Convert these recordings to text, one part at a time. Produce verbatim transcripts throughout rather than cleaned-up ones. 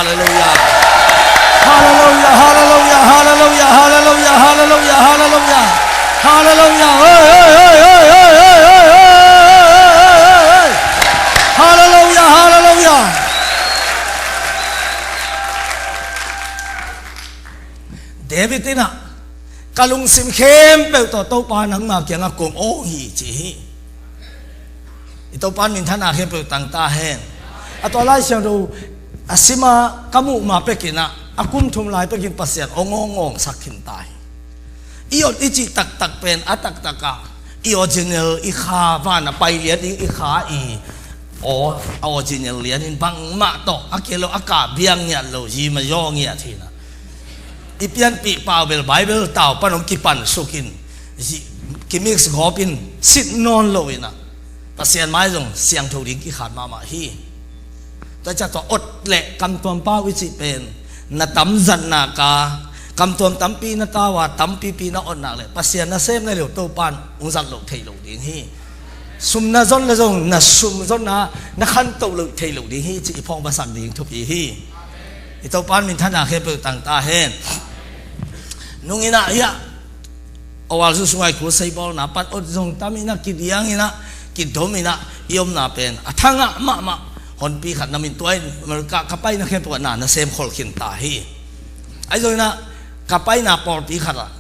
Halleluia. Halleluia, halleluia, halleluia, halleluia, halleluia, halleluia. Halleluia. Hei, hei, hei. Halleluia, halleluia. David in ah, "Ka lungsim khempeuh tawh Topa nangma kiangah kong awng hi," ci hi. I Topa in minthanna khempeuh tang ta hen. A tua Lai Siangtho a sima ka muh ma pekin ah, a kum thum lai pekin Pasian awng awng awng sak khin ta hi. I awng i cih taktak pen a taktak ah i original i kha, van a pai lian i, i kha i aw, a original lian in bangmah tawh a kilo a ka biang ngiat lo, zi ma yaw ngiat hi na. I pianpih pau bel Bible tau pan hong kipan sukin, zi-, kimix gawpin sit nawn lo in ah, Pasian mai zong siangtho ding kikhat mahmah hi. Tua ciang tua awt le kamtuam pau i cih pen na tam zatna ka, kamtuam tampi na tau a, tampipi na awt nak le Pasian na sem na lio Topan hong zat loh thei lo ding hi. Sum na zon le zong na sum zonna na khantoh loh thei lo ding hi, ci i phawng va sak ding thupi hi. I Topan minthanna khempeuh tang ta hen. Nung in ah, hiah, awal zu sungai khul sei bawlna pan awt zong tam in ah, kidiang in ah, kidom in ah, i omna pen a thangah mahmah honpi khat na min tua in America ka paina khempeuh ah na, na sem khol khin ta hi. Ahi zong in ah ka paina pawlpi khat ah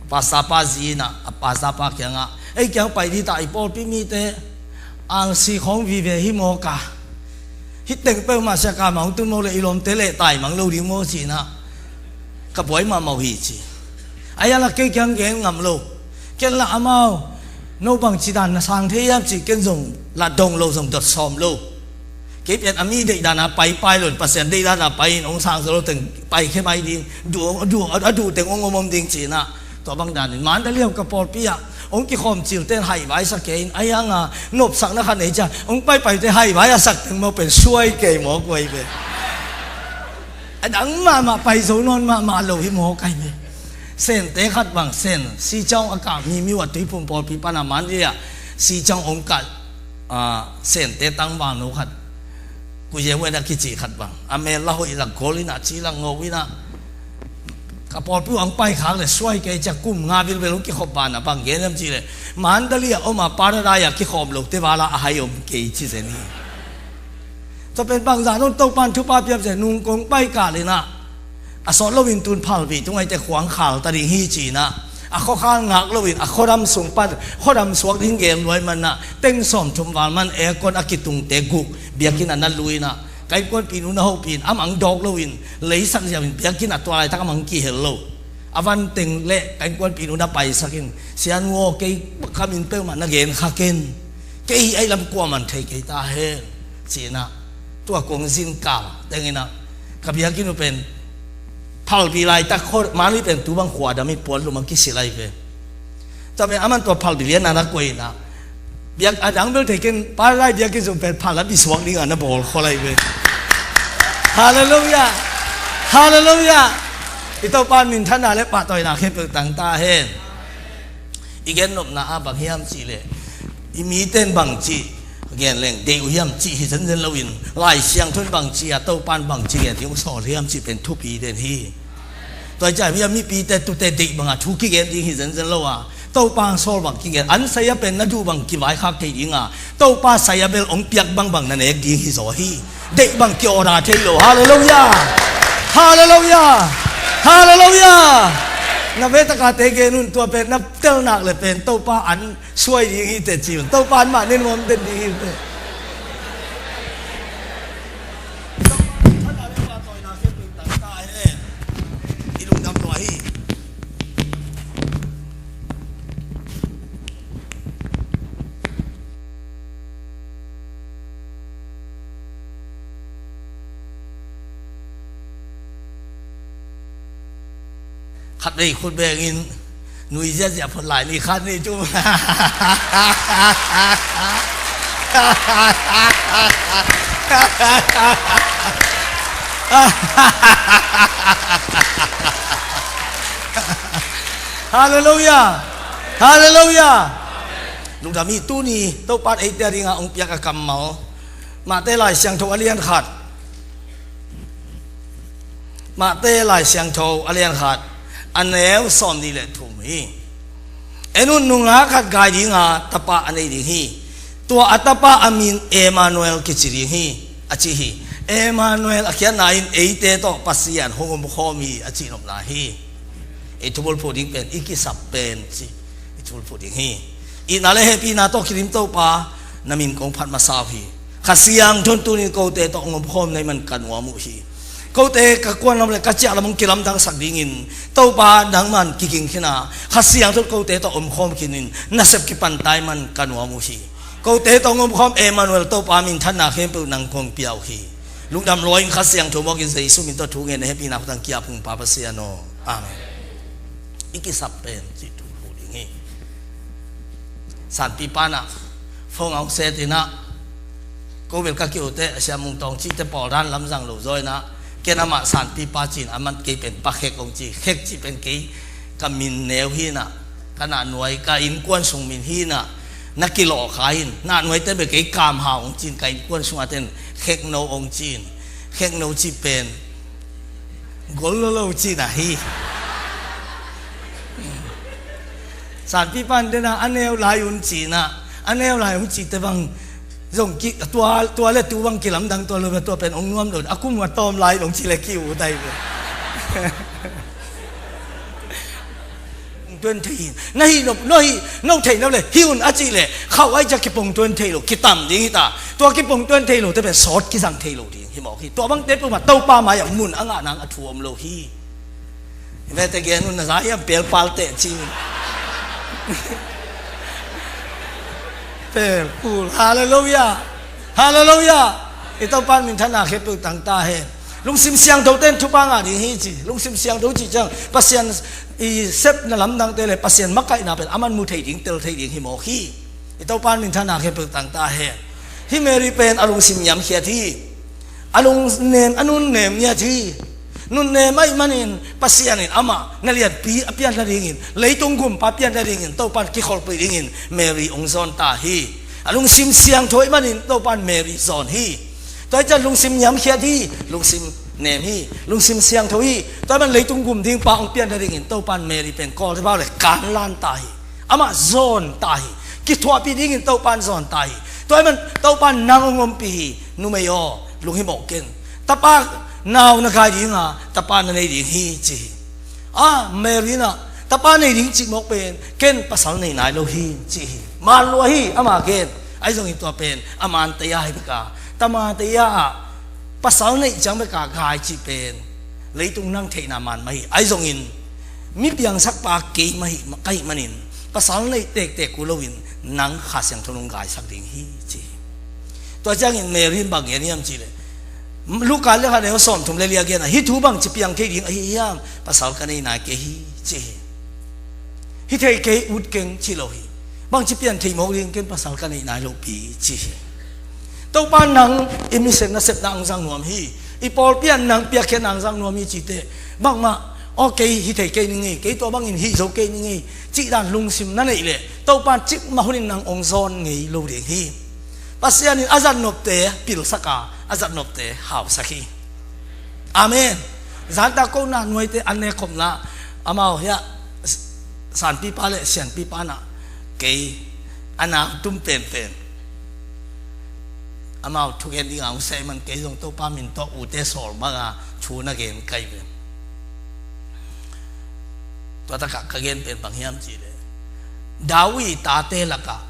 pastor pa zi in ah, a pastor pa kiangah, "Ei kiang pai dih ta, i pawlpi mite angsi khawng vive hi maw ka. Hih teng peuhmah siaka mang tun maw le i lawmte leh tai mang lo ding maw," ci in ah, "Ka buai mahmah uh hi," ci. Ahi a la kei kiang gen ngam lo. Ken la amau, "No bangci dan na sang thei hiam?" ci, ken zong la dong lo, zong dot sawm lo. Kei pian a mi deihdan a pai pai lo in, Pasian deihdan a pai in hong sang zo lo teng pai khe mai ding, duh, duh, a duh teng hong om om ding ci in ah, tua bang dan in Mandalay ka pawlpi ah hong kikhawm cil ten haivai sa kei in, ahi hang a nopsakna khat nei cia hong paipai te haivai a sak teng maw pen suai kei maw kuai ve. A dang mahmah pai zo nawn mahmah lo hi maw kai ve. Sente khat bang, Sen, Sicang a kah mi, mi uat Tuiphum pawlpi pan a Mandalay ah Sicang hong kah, ah, Sente tangvalno khat, Kuye Wen a kici khat bang, a mel la hoih la gol in ah, ci la ngo in ah, ka pawlpi hong pai khak le suai kei cia, kum nga vilvel hong kikhop ban a bang gen hiam cih le, Mandalay ah om a Paradise ah kikhawm lote val ah a hai om kei ci zen hi. Tua pen bangzah nong Topan thupha piap zen, nung kong pai kal in ah, a sawt loin tun phalbi tung aite khuang khal ta ding hi ci in ah, a khuakhal ngak loin a khuadam sung pan khuadam suak ding gen luai man ah, teng sawmthum val man aircon a kitungte guk biakinn ah na lui in ah, ka innkuanpihnu na hopih in, a mang dawk loin leisak ziau in biakinn ah tua laitak a mang kihel lo. A van teng le ka innkuanpihnu na paisak in, "Sian aw, kei ka min peuhmah na gen kha ken, kei hi ahi lam kuaman thei kei ta hen," ci in ah, tua kong zin kal teng in ah, ka biakinn uh pen phalbi laitak khuadam, Mandalay pen tu bang khuadam hi, puan lum a kisil ahi ve. Tua pen aman tua phalbi lian a na koih in ah, biak a dang bel thei ken, Paradise biakinn zong pen phal a bisuak ding a na bawl khol ahi ve. Halleluia. Halleluia. I Topan minthanna le pahtawina khempeuh tang ta hen. I gennopna ah bang hiam cih leh, i mite in bangci gen leng deih uh hiam cih hi zenzen loin, Lai Siangtho in bangci a, Topan bangci gen ding hong sawl hiam cih pen thupi den hi. Tua hi ciang, hih a mipite tute deih banga thu kigen ding hi zenzen lo a, Topa hong sawl bang kigen, an sai a pen na duh bang kivaikhak kei ding a, Topa sai a bel hong piak bangbang na nek ding hi zaw hi. Deih bang ki-order thei lo. Halleluia. Halleluia. Halleluia. Na vetakate gen un, tua pen na telnak le pen Topa an suai ding hi teh ci un. Topa an mah nin nuam den ding hi teh. I lungdam lua hi. Khat vei khut bengin nui ziazia phot lai ni khat ni cu. Halleluia. Halleluia. Lungdam hi. Tuni Topa in eite a dingah hong piak a kammal, Mate Lai Siangtho a lian khat, Mate Lai Siangtho a lian khat, a neu sawmnih le thum hi. En un, nungak khat gai dinga tapa a nei ding hi. Tua a tapa a min Emmanuel kici ding hi, a ci hi. Emmanuel a khiatna in eite tawh Pasian hong omkhawm hi a cihnopna hi. Ei thubulphuh ding pen i kisap pen ci, i thubulphuh ding hi. Itna le hehpihna tawh kidim Topa, na min kong phat masa uh hi. Kha Siangtho in tuni-in kote tawh hong omkhawm na hih man ka nuam uh hi. Kote ka kuanlam le ka ciahlam hong kilamdangsak dingin Topa nangman kiging khin a, Kha Siangtho in kote tawh omkhawm khinin nasep kipan ta hih man ka nuam uh hi. Kote tawh hong omkhawm Emmanuel Topa minthanna khempeuh nang kong pia uh hi. Lungdam lua-in Kha Siangtho mawkin Jesu min tawh thu ngen, na hehpihna khutang kiap hong Pa Pasian aw. Amen. I kisap pen ci thu thu ding hi. Sanpipa in ah phone a hong set in ah, ko bel ka ki-ute, a Sia Mung Tawng cihte pawl dan lamzang lo zaw in ah, ken amah Sanpipa ci-in, aman kei pen Pa Khek hong ci, Khek cih pen kei ka min neu hi in ah, ka nahnuai, ka innkuan sung min hi in ah, na kilawh kha in, nahnuaite bel kei Kam Hau hong ci-in, ka innkuan sungate in Khek No hong ci-in, Khek No cih pen gol lo lo cihna hi. Sanpipa in den a, a neu lai un cihna, a neu lai un cihte bang zong ki, tua, tua le tu bang kilamdang tuan lo, tua pen hong nuam lo, a kum a tawm lai hong ci le ki-ut ai ve. Tuan thei hi. Na hih nop, no hih, no theih nop le hih un a cih le, khauh ai ciang kipong tuan thei lo, kitam ding hi ta. Tua kipong tuan thei lote pen sawt kizang thei lo ding hi mawk hi. Tua bangte peuhmah Topa mai-ah mun a ngah nang a thu om lo hi. Vete gen un, na za hiam, pelpal teh ci. Pelpul. Halleluiah. Halleluiah. I Topa in minthanna khempeuh tang ta hen. Lungsim siangthote in thupha ngah ding hi ci. Lungsim siangtho cih ciang Pasian i sepna lamdangte le Pasian makaihna pen aman mu thei ding, tel thei ding hi mawk hi. I Topa in minthanna khempeuh tang ta hen. Hih Mary pen a lungsim niamkhiat hi. A lungnem, a nunnem ngiat hi. Nunnem ahih manin Pasian in amah na lianpi a pian nadingin, leitung gumpa pian nadingin Topa in kikholhpih dingin Mary hong zawn ta hi. A lungsim siangtho ahih manin Topa in Mary zawn hi. Tua hi ciang lungsim niamkhiat hi, lungsim nem hi, lungsim siangtho hi. Tua ahih manin leitung gum ding pa hong pian nadingin Topa in Mary pen kawlte pau le kanlan ta hi. Amah zawn ta hi. Kithuahpih dingin Topa in zawn ta hi. Tua ahih manin Topa in nang hong ompih hi. Numei aw, lunghimawh ken. Tapa nau na gai dinga, tapa na nei ding hi ci hi. A, Mary in ah, tapa nei ding cih mawk pen ken pasal nei nai lo hi ci hi. Maan lua hi ama gen. Ahi zongin tua pen a maan taya hi bek a, tama taya ah pasal neih ciang bek a gai cih pen leitung nang theihna maan mah hi. Ahi zongin mi piangsakpa kei mah hi, ka hih manin pasal neih tektek uh loin nang Kha Siangtho in hong gaisak ding hi ci hi. Tua ciangin Mary in bang gen hiam cih leh, Luka lian khat, neu sawmthum le li a gen a, hih thu bangci piang thei ding ahi hiam, pasal ka nei nai kei hi ci hi. Hi thei kei, ut keng ci lo hi. Bangci pian thei mawk ding, ken pasal ka neih nai lo pi ci hi. Topa in nang i mission nasepna hong zang nuam hi. I pawlpi in nang piakkhiatna hong zang nuam hi cih teh, bangmah, aw kei hi thei kei ning ei, kei tua bangin hih zo kei ning ei, cih dan lungsim na neih leh Topa in cikmah hunin nang hong zawn ngei lo ding hi. Pasian in a zatnopte pilsak a, a zatnopte hausak hi. Amen. Zanta ko nahnuaite an ne khopna, amau hiah Sanpipa le Sianpipa in ah kei a na tum penpen, amau thugen ding a hong seh man, kei zong Topa min tawh ute sawl banga thu na gen ka hi ve. Tua takah ka gen pen bang hiam cih leh, David tate lakah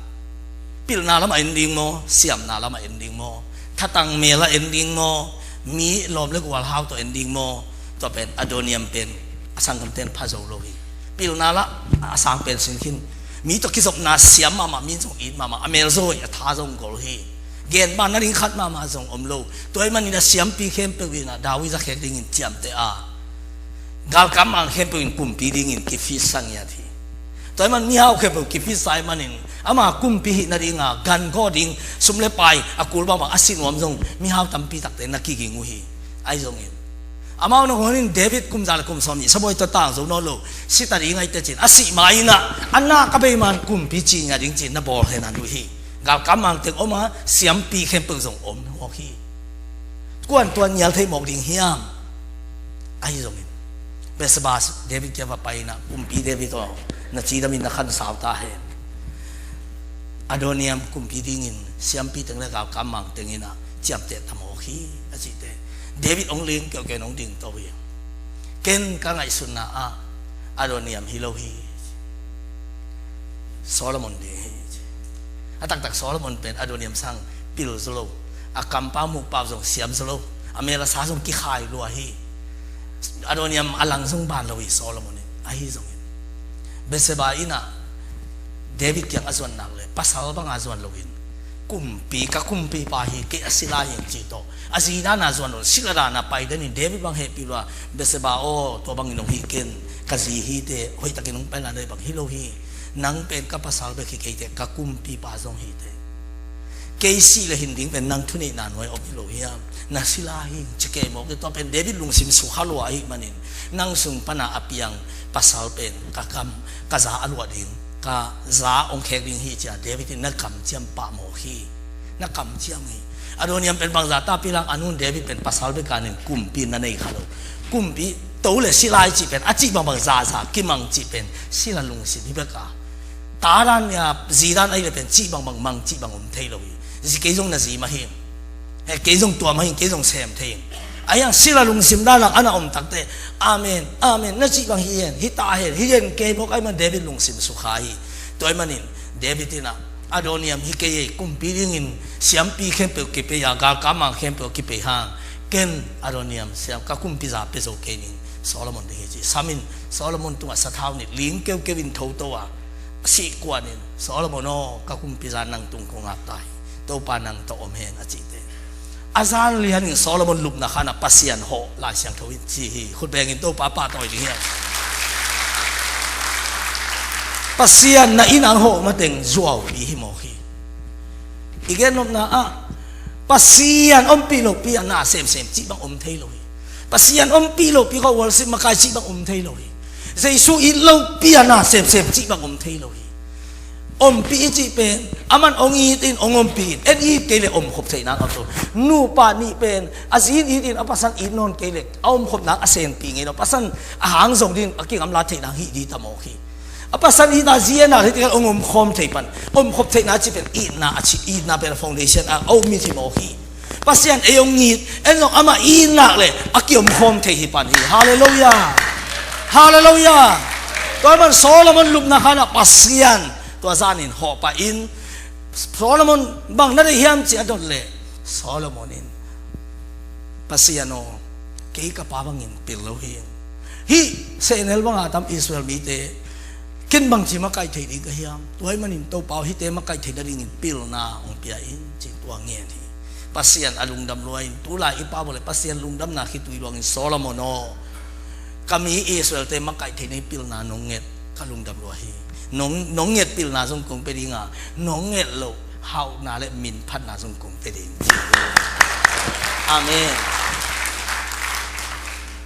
pilna lamah en ding maw, siamna lamah en ding maw, thatang mel ah en ding maw, mi lawm le gualhau tawh en ding maw, tua pen a dawn hiam pen a sanggamte in pha zo lo hi. Pilna lah a sang pen sin khin, mi tawh kizopna siam mahmah, mi zong it mahmah, a mel zong hoih, a tha zong gol hi. Gen ban nading khat mahmah zong om lo. Tua ahih manin a siampi khempeuh in ah David zakhek dingin ciamteh a, galkap mang khempeuh in kumpi dingin kifitsa ngiat hi. Tua ahih man mihau khempeuh kifitsa ahih manin ama kumpi hih nadinga gan gawh ding, sum le pai a kul bangbang a si nuam zong mihau tampi takte na kiging uh hi. Ahi zongin amau nangawn in David kum za le kum sawmnih sabuai tawh tang zo nawn lo, si ta ding ahi teh cin a sih ma in ah, a nak a bei man kumpi ci ngiat ding cin na bawl hen a nuih hi. Galkap mang teng om a, siampi khempeuh zong om mawk hi. Kuan tua nial thei mawk ding hiam? Ahi zongin Bathsheba David kiang va pai-in ah, "Kumpi David aw, na cidamin na khansau ta hen. Adoniram kumpi dingin siampi teng le galkap mang teng in ah ciamteh ta mawk hi," a cih teh, David hong ling keuhkeuh in hong dingto hi. "Ken ka ngaihsutna ah Adoniram hi lo hi. Solomon ding hi," ci. A taktak Solomon pen Adoniram sang pil zaw lo, a kampau mukpau zong siam zaw lo, a mel a sa zong kikhai lua hi. Adoniram a lang zong ban lo hi Solomon in. Ahi zongin Bathsheba in ah David kiang a zuan nak le pasal banga zuan loin, "Kumpi, ka kumpipa hi, kei a sila hi," ci tawh a zi dana zuan lo, sila dana pai den in, David bang hehpih lua, "Bathsheba aw, tua bangin hong hi ken, ka zi hi teh, hoihtakin hong pai lai bang hi lo hi. Nang pen ka pasal bek hi kei teh, ka kumpipa zong hi teh. Kei sih le hin ding pen nang thuneihna nuai om hi lo hiam? Na sila hi," ci kei mawk hi. Tua pen David lungsim sukha lua ahih manin, "Nang sung pana a piang pasal pen ka kam, ka za a luah ding, ka za hong khek ding hi," ci-a David in na kamciam pah mawk hi. Na kamciam hi. Adoniram pen bangzah ta pi lak, a nun David pen pasal bek a nin kumpi na nei kha lo. Kumpi to le sila i cih pen, a cih bangbang zaza kimang cih pen sila lungsim hi bek a, ta dan ya, zi dan ahi le pen cih bangbang mang cih bang om thei lo hi. Zi kei zong na zi mah hi. He, kei zong tua mah hi, kei zong sem thei hi. Ahi hang sila lungsim dan lak a na om tak teh, "Amen, amen, na cih bang hi hen, hi ta hen, hi hen," kei mawk ahih man David lungsim sukha hi. Tua ahih manin David in ah, "Adoniram hi kei ei, kumpi dingin siampi khempeuh kipei a, galkap mang khempeuh kipei hang, ken Adoniram siam, ka kumpi za pia zo kei ning, Solomon ding hi," ci. Sam in Solomon tungah sathau nit ling keukeu in thoto a, sih kuan in, "Solomon aw, ka kumpi za nang tung kong ap ta hi. Topa nang tawh om hen," a cih teh, a zan lian in Solomon lupna khan ah Pasian hawh, Lai Siangtho in ci hi. Khut beng in Topa pahtawi ding hi hang. Pasian na inn ah hong hawh mateng zuaupi hi mawk hi. I gennopna ah Pasian ompih lopi a na semsem cih bang om thei lo hi. Pasian ompih lopi kha worship makai cih bang om thei lo hi. Jesu it lopi a na semsem cih bang om thei lo hi. Ompih i cih pen, aman hong it in, hong ompih in, en it kei le omkhop theihna a om to. Nupa nih pen a zi in it in, a pasan it nawn kei le a omkhop nak a sengpi ngei lo. Pasan a hang zong ding, a kigamla theihna hih ding ta mawk hi. A pasan itna zi a nak hi tikah hong omkhawm thei pan. Omkhop theihna cih pen itna a cih, itna pen foundation a om mi hi mawk hi. Pasian ei hong it, en zong amah it nak le a kiomkhawm thei hi pan hi. Halleluiah. Halleluiah. Tua man Solomon lupna khan ah Pasian tua zan in hawh pah in, Solomon bang na deih hiam ci a dot le, Solomon in, "Pasian aw, kei ka pa bangin pil lo hi. Hih sehnel banga tam Israel mite, ken bangci makaih thei ding ka hiam? Tua ahih manin Topa aw, hihte makaih theih nadingin pilna hong pia in," ci tua ngen hi. Pasian a lungdam lua in, tulai i pa bawh le Pasian lungdamna khitui luangin, "Solomon aw, ka mi Israelte makaih theih nading pilna nong nget, ka lungdam lua hi. Nong, nong nget pilna zong kong pia ding a, nong nget loh hauhna le minphatna zong kong pia ding," ci hi. Amen.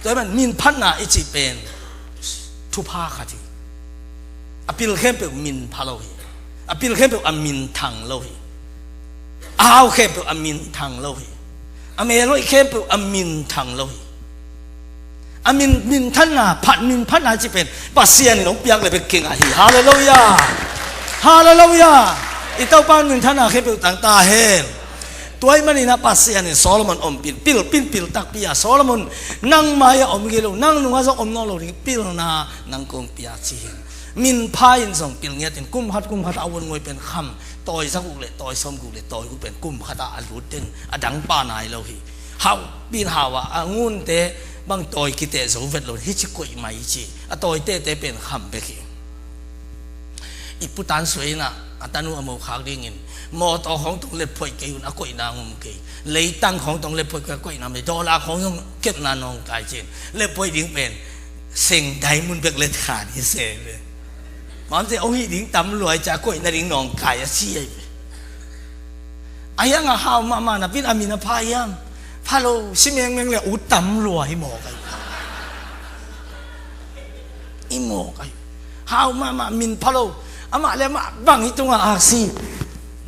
Tua ahih man minphatna i cih pen thupha khat hi. A pil khempeuh minpha lo hi. A pil khempeuh a minthang lo hi. A hau khempeuh a minthang lo hi. A melhoih khempeuh a minthang lo hi. A min, minthanna, phat, minphatna cih pen Pasian in hong piak le bek kingah hi. Halleluiah. Halleluiah. I Topa in minthanna khempeuh tang ta hen. Tua ahih manin ah Pasian in Solomon ompih in, pil, pil, pil takpi a, "Solomon, nang mai-ah om ngei lo, nang nungah zong om nawn lo ding pilna nang kong pia," ci hi. Minpha in zong pil ngiat in, kum khat, kum khat a a vun ngoi pen kham, tawi zaguk le tawi sawmguk le tawi guk pen kum khat ah a lut in, a dang pah nai lo hi. Hau pin hau a, a ngunte bang tawi kiteh zo vet lo, hih ci koih mai ci, a tawi tehteh pen kham bek hi. I Pu Tan Suai in ah, a tanu a mo khak dingin, "Mawtaw khawng tawh lephoih kei un, a koihna ngum kei. Leitang khawng tawh lephoih kei, a koihna ngum kei. Dollar khawng zong kepna nawngkai ci-in lephoih ding pen seng diamond bek le than hi se ve. Mamte hong hih ding tam lua hi ci-a, a koihna ding nawngkai," a ci ahi ve. Ahi hang a hau mahmah napi-in a min a pha hiam? Pha lo, si mengmeng le ut tam lua hi mawk ahi. Hi mawk ahi. Hau mahmah, min pha lo. Amah le amah bang hi tungah aksi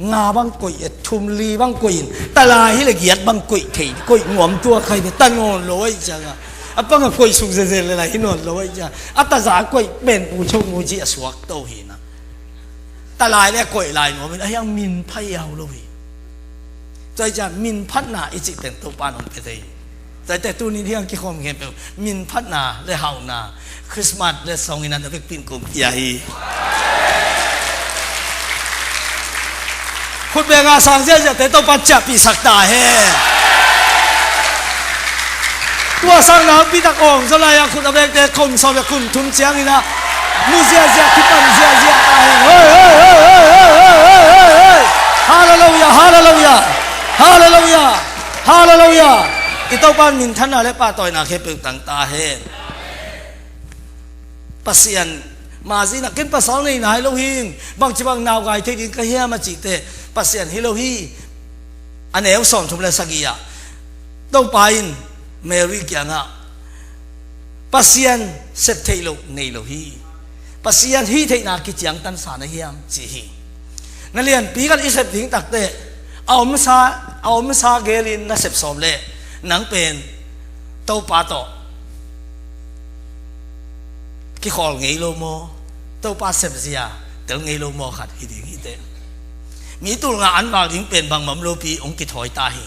nga bang koih, e, thum li bang koih in, tala hi le giat bang koih thei, koih nuam tuak ahi ve, ta nawn lo ahi ciangah. A pang a koih suk zezel le lai hi nawn lo ahi cia. A taza koih pen pu chok mu ci a suak to hi na. Talai le koih lai nuam in a hiang min phai au lo hi. Tua hi cia min phatna i cih pen Topa nong pia thei hi. Tua hi te tuni hiang kikhawm khempeuh min phatna le hauhna Christmas le song in a na vekpin kum pia hi. Khut beng a sang ziahziahte Topa ciahpihsak ta hen. Tua sang nakpi tak awng zaw lai-ah khut a bekte kum sawm le kum thum ciangin ah mu ziahziah kipan ziahziah ta hen. Hoi, hoi, hoi, hoi. Halleluiah, halleluiah, halleluiah, halleluiah. I Topa minthanna le pahtawina khempeuh tang ta hen. Pasian mazinah ken pasal nei nai lo hi, bangci bang nau gai thei ding ka hiam a cihte Pasian hi lo hi. A neu sawmthum le sagih ah Topa in Mary kiangah Pasian sep theih loh nei lo hi. Pasian hih theihna kiciangtansa na hiam ci hi. Na lianpi khat i sep ding takte a omsa, a omsa gelin na sep sawm leh nang pen Topa tawh kikhawl ngei lo maw? Topa sepzia tel ngei lo maw khat hi ding hi teh. Mi tul nga an vak ding pen bangmah om lopi hong kithawi ta hi.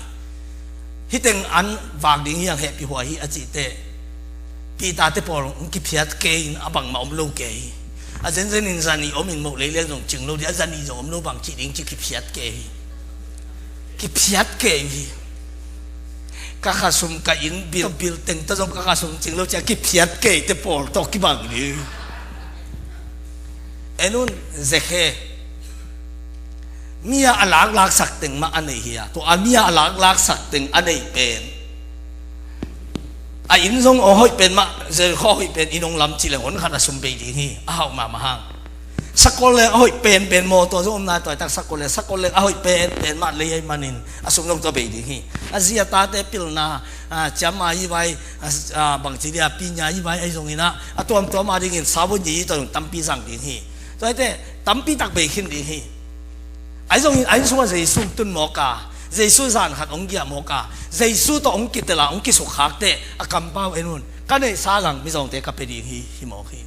Hih teng an vak ding hiang hehpih huai hi a cihteh Peter te pawl hong kiphiat kei in a bangmah om lo kei hi. A zenzen in zani om in moh leileng zong cing lo dih, a zani zong om lo bang cih ding ci kiphiat kei hi. Kiphiat kei hi. Ka khasum ka inn bil, bil teng tawh zong ka khasum cing lo cia kiphiat kei te pawl tawh kibang ding. En un, Zekhe. Mi a a laklaksak teng mah a nei hi a, tua a mi a a laklaksak teng a nei pen a inn zong a hoih pen mah, Jericho a hoih pen inn hong lam cih leng hon khat a sum bei ding hi, a hauh mahmah hang. Sakol leng a hoih penpen mawtaw zong om nai, tua tak sakol leng, sakol leng a hoih penpen mah lei ahih manin a sum zong tua bei ding hi. A zi a tate pilna, a, ciamma hi vai, a, a, bangci dia pinya hi vai ahi zongin ah a tuamtuam a dingin sabon yi tawh zong tampi zang ding hi. Tua hi teh tampi tak bei khin ding hi. Ahi zongin a inn sungah Jesu hong tun mawk a, Jesu zan khat hong giah mawk a, Jesu tawh hong kitel a, hong kisukkhak teh a kampau en un, ka neihsa lang mizawngte ka pia ding hi, hi mawk hi.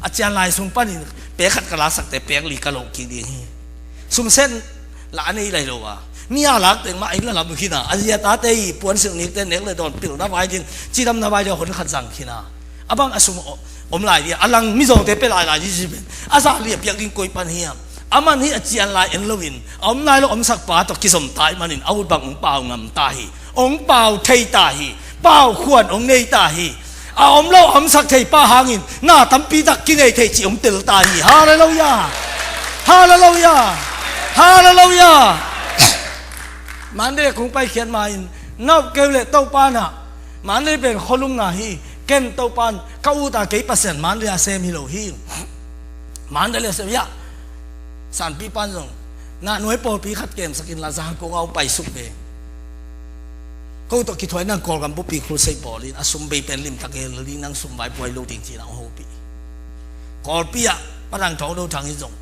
A cian lai sung panin pek khat ka laksakte pek li ka loh kik ding hi. Sumsen lah a nei lai lo a, mi a lak teng mah a inn la lam khin a, a zi a tate i puansilh nikte nek le dawn pilna vai ding, cidamna vai ding a hon khat zang khin a, a bang a sum om lai ding a, a lang mizawngte pia lai lai ding ci pen a zah li a piak ding koi pan hiam? Aman hi a cian lai en loin a om nai lo omsak pa tawh kizom ta ahih manin a ut bang hong pau ngam ta hi. Hong pau thei ta hi. Pau khuan hong nei ta hi. A om lo a omsak thei pa hangin na tampi tak kinei thei cih hong tel ta hi. Halleluiah. Halleluiah. Halleluiah. Mandalay kong paikhiat ma-in na up keu le Topa na Mandalay pen khualung na hi. Ken Topa in ka ut a kei Pasian Mandalay a sem hi lo hi. Mandalay a sem hi a. Sanpipa in zong na nuai pawlpi khat kemsak inla Zangkong a hong paisuk ve. Ko tawh kithuai nang Kawlgam buppi crusade bawl in a sum bei pen limtak hel ding, nang sum vai buai lo ding ci-in a hong hopih. Kawlpi ah Pa Thang Thawng Do Thang in zong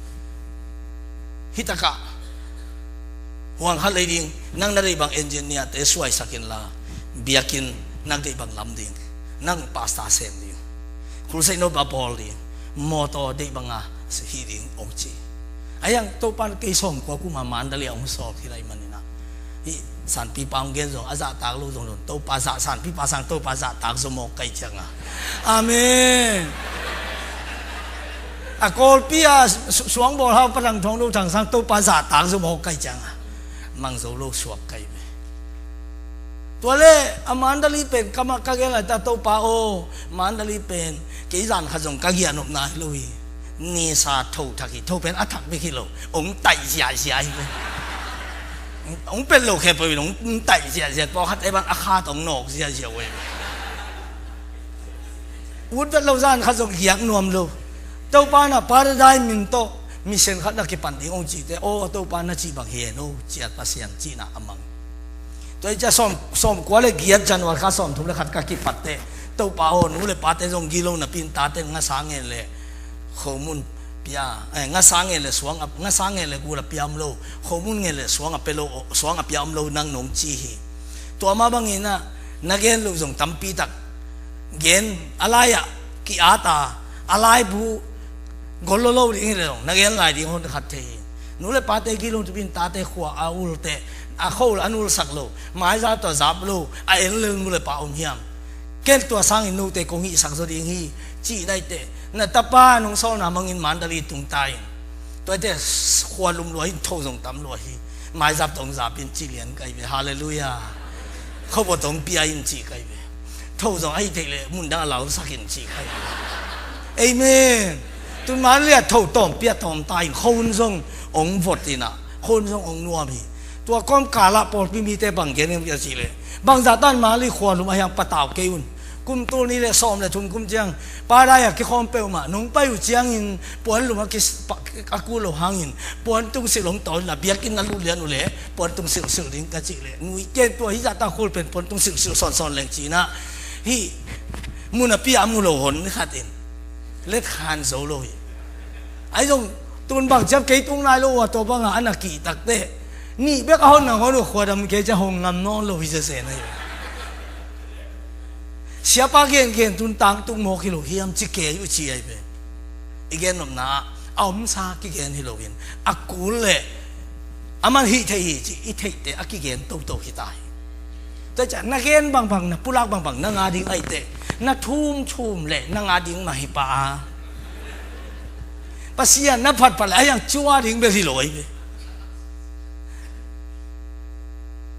hih takah huang khat lei ding, nang na deih bang engineer-te suaisak inla biakinn nang deih bang lam ding, nang pastor sem ding, crusade no ba bawl ding, mawtaw deih banga hih ding hong ci. A hiang Topa in kei sawmkua kum a Mandalay a hong sawl khin ahih manin ah hih Sanpipa hong gen zong a zahtak lo zong zong Topa zah, Sanpipa sang Topa zahtak zaw mawk kai cianga. Amen. A Kawlpi a su-, suangbawl hau Pa Thang Thawng Do Thang sang Topa zahtak zaw mawk kai cianga mang zo lo suak kai ve. Tua le a Mandalay pen kamah ka gen lai ta Topa aw, Mandalay pen kei zan khat zong ka giah nop nai lo hi. Nisa tho thak hi, tho pen a thak bek hi lo, hong taih ziahziah hi ve. Hong pet lo khe peuh in hong taih ziahziah, pawlkhat ei bang a khat hong nawk ziahziah uh hi ve. Ut vet lo zan khat zong giak nuam lo. Topa na Paradise min tawh mission khat na kipan ding hong cihte aw, Topa na cih bang hi hen aw, ciat Pasian cihna a mang. Tua hi cia sawm, sawmkua le giat January kha sawmthum le khat ka kipatte Topa aw, nu le pate zong gilo napi in tate ngasa ngen le khomun pia, eh, ngasa ngen le suang a, ngasa ngen le gul a pia om lo, khomun ngen le suang a pia lo, suang a pia om lo nang nong ci hi. Tua mah bangin ah na gen loh zong tampi tak gen a lai-ah ki-at a, a laibu gol lo lo ding hi le zong na gen lai ding hon khat thei hi. Nu le pate gilo tupin tate khua a ul teh, a khol an ulsak lo, maizap tawh zap lo a en lel nu le pa om hiam? Ken tua sangin note kong hihsak zaw ding hi, cih naite, na tapa nong sawlna mangin mandal i tung ta in. Tuate khua lum lua in tho zong tam lua hi. Maizap tawh hong zap in cih lian kai ve. Halleluiah. Khuabawl tawh hong pia in cih kai ve. Tho zong ahi theih leh mun dang a lalsak in cih kai ve. Amen. Tun man liat tho tawm pia tawm ta in khua hun zong hong vot in ah, khua hun zong hong nuam hi. Tua kawmkal ah pawlpi mite bang gen hiam cih leh, bangzah tan Mali khua lum a hiang patau kei un. Kum tul nih le sawm le thum kum ciang paradise ah kikhawm peuhmah nong pai uh ciangin puan lum a kis-, pa-, a kul lo hangin puan tungsilh hong tawi in a biakinn a lut lian uh leh puan tungsilh silh ding ka cih leh, nui ken tua hih zahta khul pen puan tungsilh silh sawnsawn leng ci-in ah, hih mun a pi a mu lo hon khat in letkhan zo lo hi. Ahi zong tun bang ciam kei tung nai lo uh a, tua bangah a na kihtak teh nih bek a hon nang hon uh khuadam kei ciah hong ngam nawn lo hi zezen ahi. Siapa gengen tun tangtung mawk hi lo hiam ci kei uh ci ahi ve. I gennopna ah a omsa kigen hi loin a kul le a man hih thei hi ci i theihte a kigen toto hi ta hi. Tua ciah na gen bangbang, na pulak bangbang na nga ding ahi teh na thumthum le na nga ding mah hi pah a, Pasian na phatphat le a hiang cua ding bel hi lo ahi ve.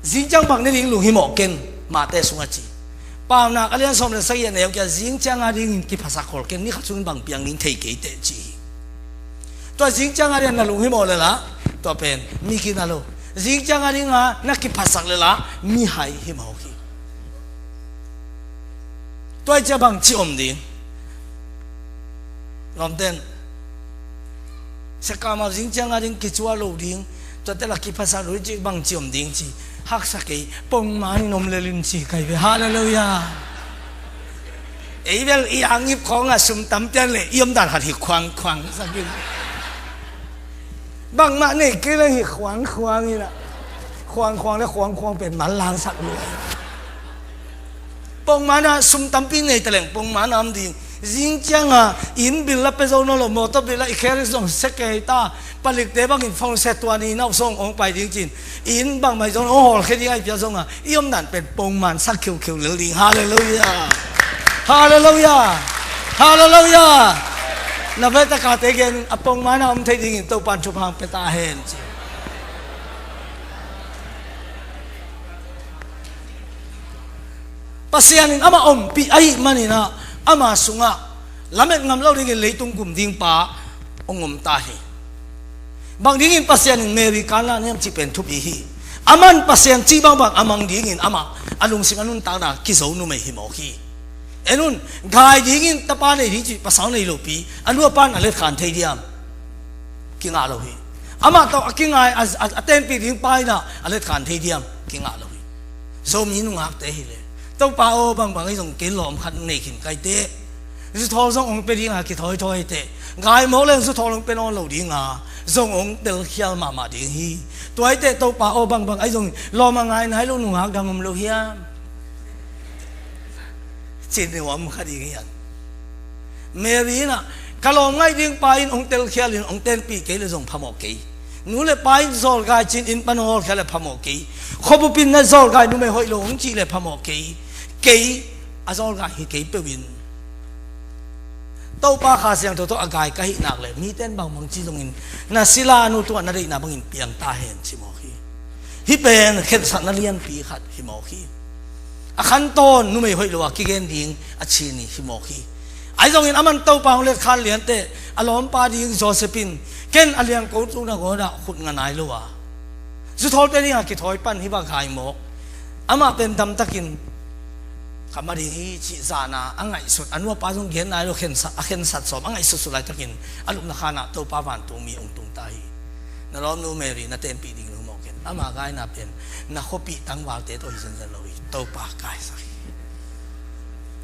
Zingciang bang ne ding lunghimawh ken, Mate sungah ci. Paunak a lian sawm le sagih a neu kia, zingciang a dingin kiphasak khol ken, ni khat sungin bang piang ding thei kei teh ci hi. Tua zingciang a dingin na lunghimawh le lah tua pen mi kina lo. Zingciang a dinga na kiphasak le lah mi hai himawh hi. Tua i cia bang ci om ding? Lawmten, sekama zingciang a ding kicua lo ding, tuate la kiphasak lo ding ci bang ci om ding ci. Haksa kei, pongman in om lel in ci kai ve. Halleluiah. Ei bel i angip khawngah sum tam pian le i omdan khat hi khuangkhuang sakin. Bangmah nei kei le hi khuangkhuang inah. Khuangkhuang le khuangkhuang pen manlang sak lo. Pongman ah sum tampi nei taleng pongman a om ding. Zingcianga inn bil la pia zo nawn lo, mawtaw bil la i kher zong sia kei ta, palikte bangin phone sia tua ni nauh song ong pai ding cin. Inn bangmah i zong ong hawlkhia ding ai pia zonga i omdan pen pongman sak khiukheu lel ding. Halleluiah. Halleluiah. Halleluiah. Na veta kate gen a pongman a om thei dingin Topan thupha pia ta hen ci. Pasian in amah ompih ahih maninah ama sungah lamet ngam lo dingin leitung gum ding pa hong om ta hi. Bang dingin Pasian in Mary kan la niam cih pen thupi hi. Aman Pasian cih bangbang a mang dingin amah a lungsim a nuntakna kizo numei hi mawk hi. En un, gai dingin tapa nei ding cih pasal nei lopi a nu a pan a letkhan thei diam? Kingah lo hi. Amah tawh a kingai a, a, a tenpih ding pa inah a letkhan thei diam? Kingah lo hi. Zomi nungakte hileh Topa aw bangbang ei zong kei lawm khat nei khin kai teh. Zuthawl zong ong pia dinga kithawithawi teh. Gai mawk leng zuthawl ong pia nawn lo dinga zong ong telkhial mahmah ding hi. Tuaiteh Topa aw bangbang ei zong lawm a ngai nai lo nungak dang om lo hiam? Cin nuam kha ding hian. Mary inah ka lawm ngaih ding pa in ong telkhial in ong tenpih kei le zong phamawh kei. Nu le pa in zawlgai cin inn pan ong hawlkhia le phamawh kei. Khuabup in na zawlgai numei hoih lo ong cih le phamawh kei. Kei a zawlgai hi kei peuh in Topa Kha Siangtho tawh a gai ka hih nak le mite in bangbang ci zongin na sila nu tungah na deihna bangin piang ta hen ci mawk hi. Hih pen khensatna lianpi khat hi mawk hi. A khantawn numei hoih lo a kigen ding a chin hi mawk hi. Ahi zongin aman Topa hong letkhan lianteh a lawmpa ding Joseph in ken a liangko tuna gawdah khut nga nai lo a, zuthawlte dinga kithawi pan hi bak hai mawk. Amah pen damtakin ka ma ding hi cih zahna a ngaihsut, a nu a pa zong gen nai lo, khensat, a khensat sawm a ngaihsutsut laitakin a lupna khanah Topa vantungmi hong tung ta hi. Na lawmnu Mary na tenpih ding lo mawk in ama gaina pen na khuapih tangvalte tawh hi zenzen lo hi. Topa kaisak hi.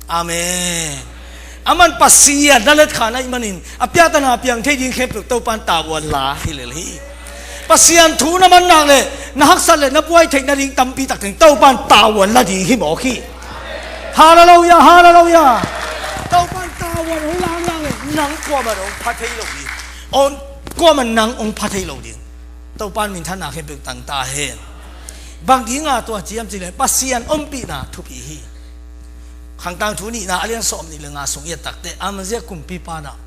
Amen. Aman Pasian na letkhan ahih manin a piatana piang thei ding khempeuh Topan tavuan la hi lel hi. Pasian thu na man nak le na haksat le na buai theih nading tampi tak teng Topan tavuan la ding hi mawk hi. Halleluiah, halleluiah. Topan tavuan hong langlang le nang kuamah hong pha thei lo ding. Hong, kuamah nang hong pha thei lo ding. Topan minthanna khempeuh tang ta hen. Bang dinga tua ci hiam cih leh Pasian ompihna thupi hi. Khangtang thu nihna a lian sawm nih le nga sung i et takteh Amazia kumpipa in ah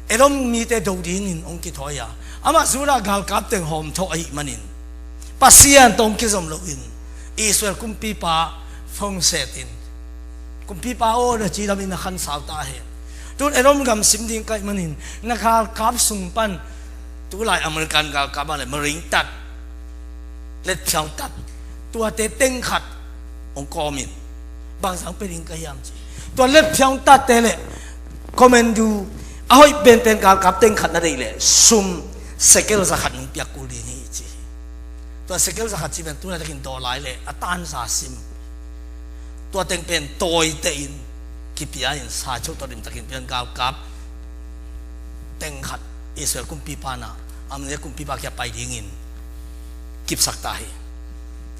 Edom mite do dingin hong kithawi a, amah Judah galkap teng hawmthawh ahih manin Pasian tawh hong kizom loin Israel kumpipa phongset in, kumpipa aw na ci lamin na khansau ta hen. Tun Edom gam sim ding ka hih manin na galkap sung pan, tulai American galkap ah le Marine tat, letphiau tat, tuate teng khat hong kawmin, bangzah pia ding ka hiam ci. Tua letphiau tatte le commando a hoih penpen galkap teng khat na deih le sum sekel za khat nong piak kul ding hi ci. Tua sekel za khat ci pen tuna takin dollar le a tanza sim, tua teng pen tawite in kipia in sa chok tawh dim takin pian galkap teng khat Israel kumpipa in ah Amazia kumpipa kiang pai dingin kipsak ta hi.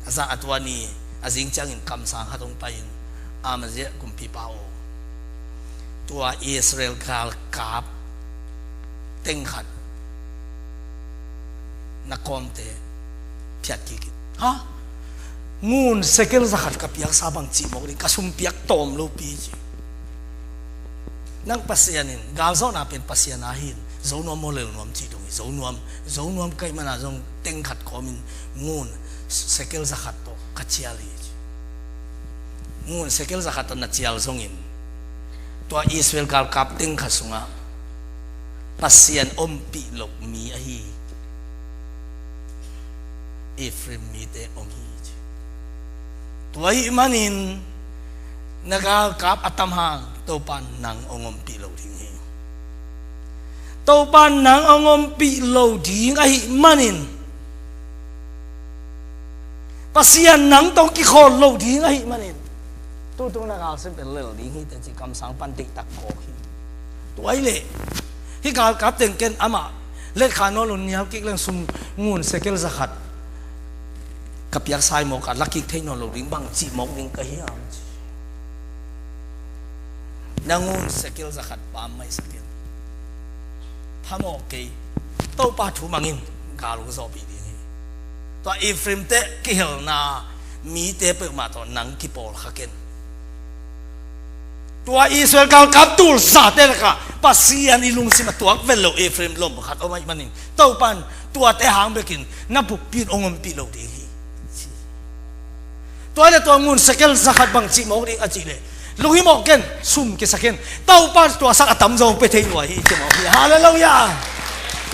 A zan a tua ni a zing ciangin kamsang khat hong pai in Amazia kumpipa aw, tua Israel galkap teng khat na kawmte phiat kik in. Ha? Ngun sekel za khat ka piaksa bang cih mawk ding, ka sum piak tawm lopi ci. Nang Pasian in, galzawhna pen Pasian a hin, zo nuam maw lel nuam cih dong hi, zo nuam, zo nuam ka hih mana zong teng khat kawmin ngun sekel za khat tawh ka cial hi ci. Ngun sekel za khat tawh na cial zongin tua Israel galkap teng khat sungah Pasian ompih loh mi ahi Ephraim mite om hi ci. Tua ahih manin na galkap a tam hang Topa in nang hong ompih lo ding hi. Topa in nang hong ompih lo ding ahih manin, Pasian nang tawh kikhawl lo ding ahih manin, tutung na galsim pen lel ding hi teci kamsang pan deihtak kawk hi. Tua ahih leh hih galkap teng ken amah letkha nawn lo nial kik leng sum ngun sekel za khat ka piaksa hi mawk a, la kik thei nawn lo ding, bang cih mawk ding ka hiam ci. Na ngun sekel za khat pam maisak in. Phamawh kei, Topa thu mangin gal hong zawhpih ding hi. Tua Ephraim te kihelna mite peuhmah tawh nang kipawlkha ken. Tua Israel galkap tulzate lakah Pasian i lungsim a tuak vet lo Ephraim lom khat om ahih manin, Topa in tuate hang bekin na buppi in hong ompih lo ding hi. Tua le tua ngun sekel za khat bang cih mawk ding a cih leh, lunghimawh ken, sum kisa ken, Topa in tua sak a tamzaw hong pia thei lua hi ci mawk hi. Halleluiah.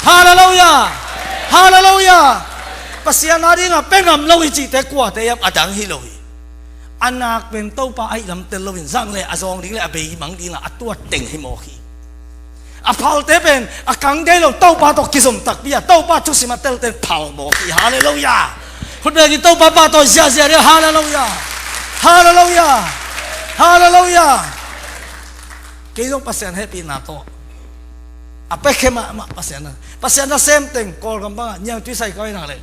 Halleluiah. Halleluiah. Pasian a dingah pia ngam lo hi cihte kuate hiam a dang hi lo hi. A nak pen Topa ahih lam tel loin zang le a zawng ding le a beimang dingah a tuat teng hi mawk hi. A phalte pen a kang dei lo, Topa tawh kizom takpi a, Topa thusim a telten phal mawk hi. Halleluiah. Khut bengin Topa pahtawi ziahziah ding. Halleluiah. Halleluiah. Halleluiah. Kei zong Pasian hehpihna tawh a pekhe mahmah Pasian na, Pasian na sem teng Kawlgam bangah niangtui sai ka hoih nak leh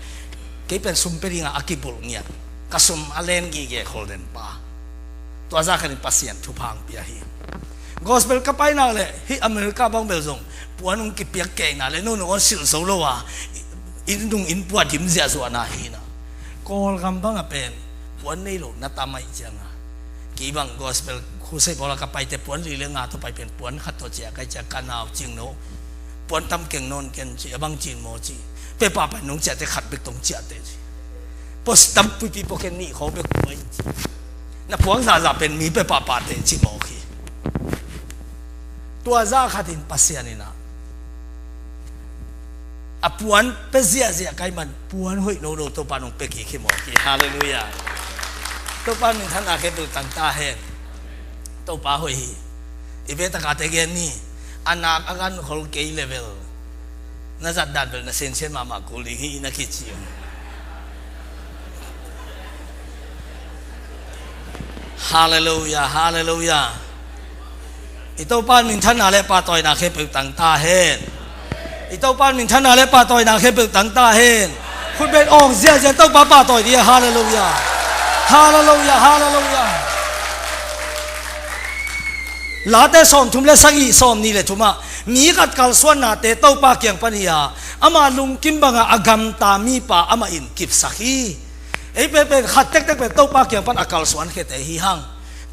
kei pen sum pia dingah a kibulh ngiat, ka sum a len gige khol den pa. Tua zah khatin Pasian thupha hong pia hi. Gospel ka pai nak leh hih America bang bel zong puan hong kipiak kei nak leh nunung hong silh zo lo a, inn dung inn pua dim ziahzuahna hi na. Kawlgam bangah pen puan nei lo na tam ahih cianga, kei bang gospel crusade bawla ka paite puan li le nga tawh pai pen puan khat tawh ciah kai ciah ka nau cingno puan tam keng nawn ken ci a bang cin maw ci. Pepa pai nong ciahte khat bek tong ciahte ci. Pos tam puipi pawh ken nih khawng bek puai ci. Na puang zahzah pen mi pepa pate ci mawk hi. Tua zah khatin Pasian in ah a puan pia ziahziah ka hih man puan hoih nono Topa nong pia kik hi mawk hi. Halleluiah. Topa minthanna khempeuh tang ta hen. Topa hoih hi. I ve takate gen ni. A nak a gan khol kei level na zat dan bel na sensen mahmah kul ding hi na kici. Halleluiah, halleluiah. I Topa in minthanna le pahtawina khempeuh tang ta hen. I Topa in minthanna le pahtawina khempeuh tang ta hen. Khut beng awng ziahziah Topa pahtawi dih. Halleluiah. Halleluiah, halleluiah. Late sawmthum le sagih, sawmnih le thumah, mi khat kalsuannate Topa kiang pan hi a, ama lungkim banga a gamta mipa amah in kipsak hi. Ei penpen khat tektek pen Topa kiang pan a kalsuan khete hi hang.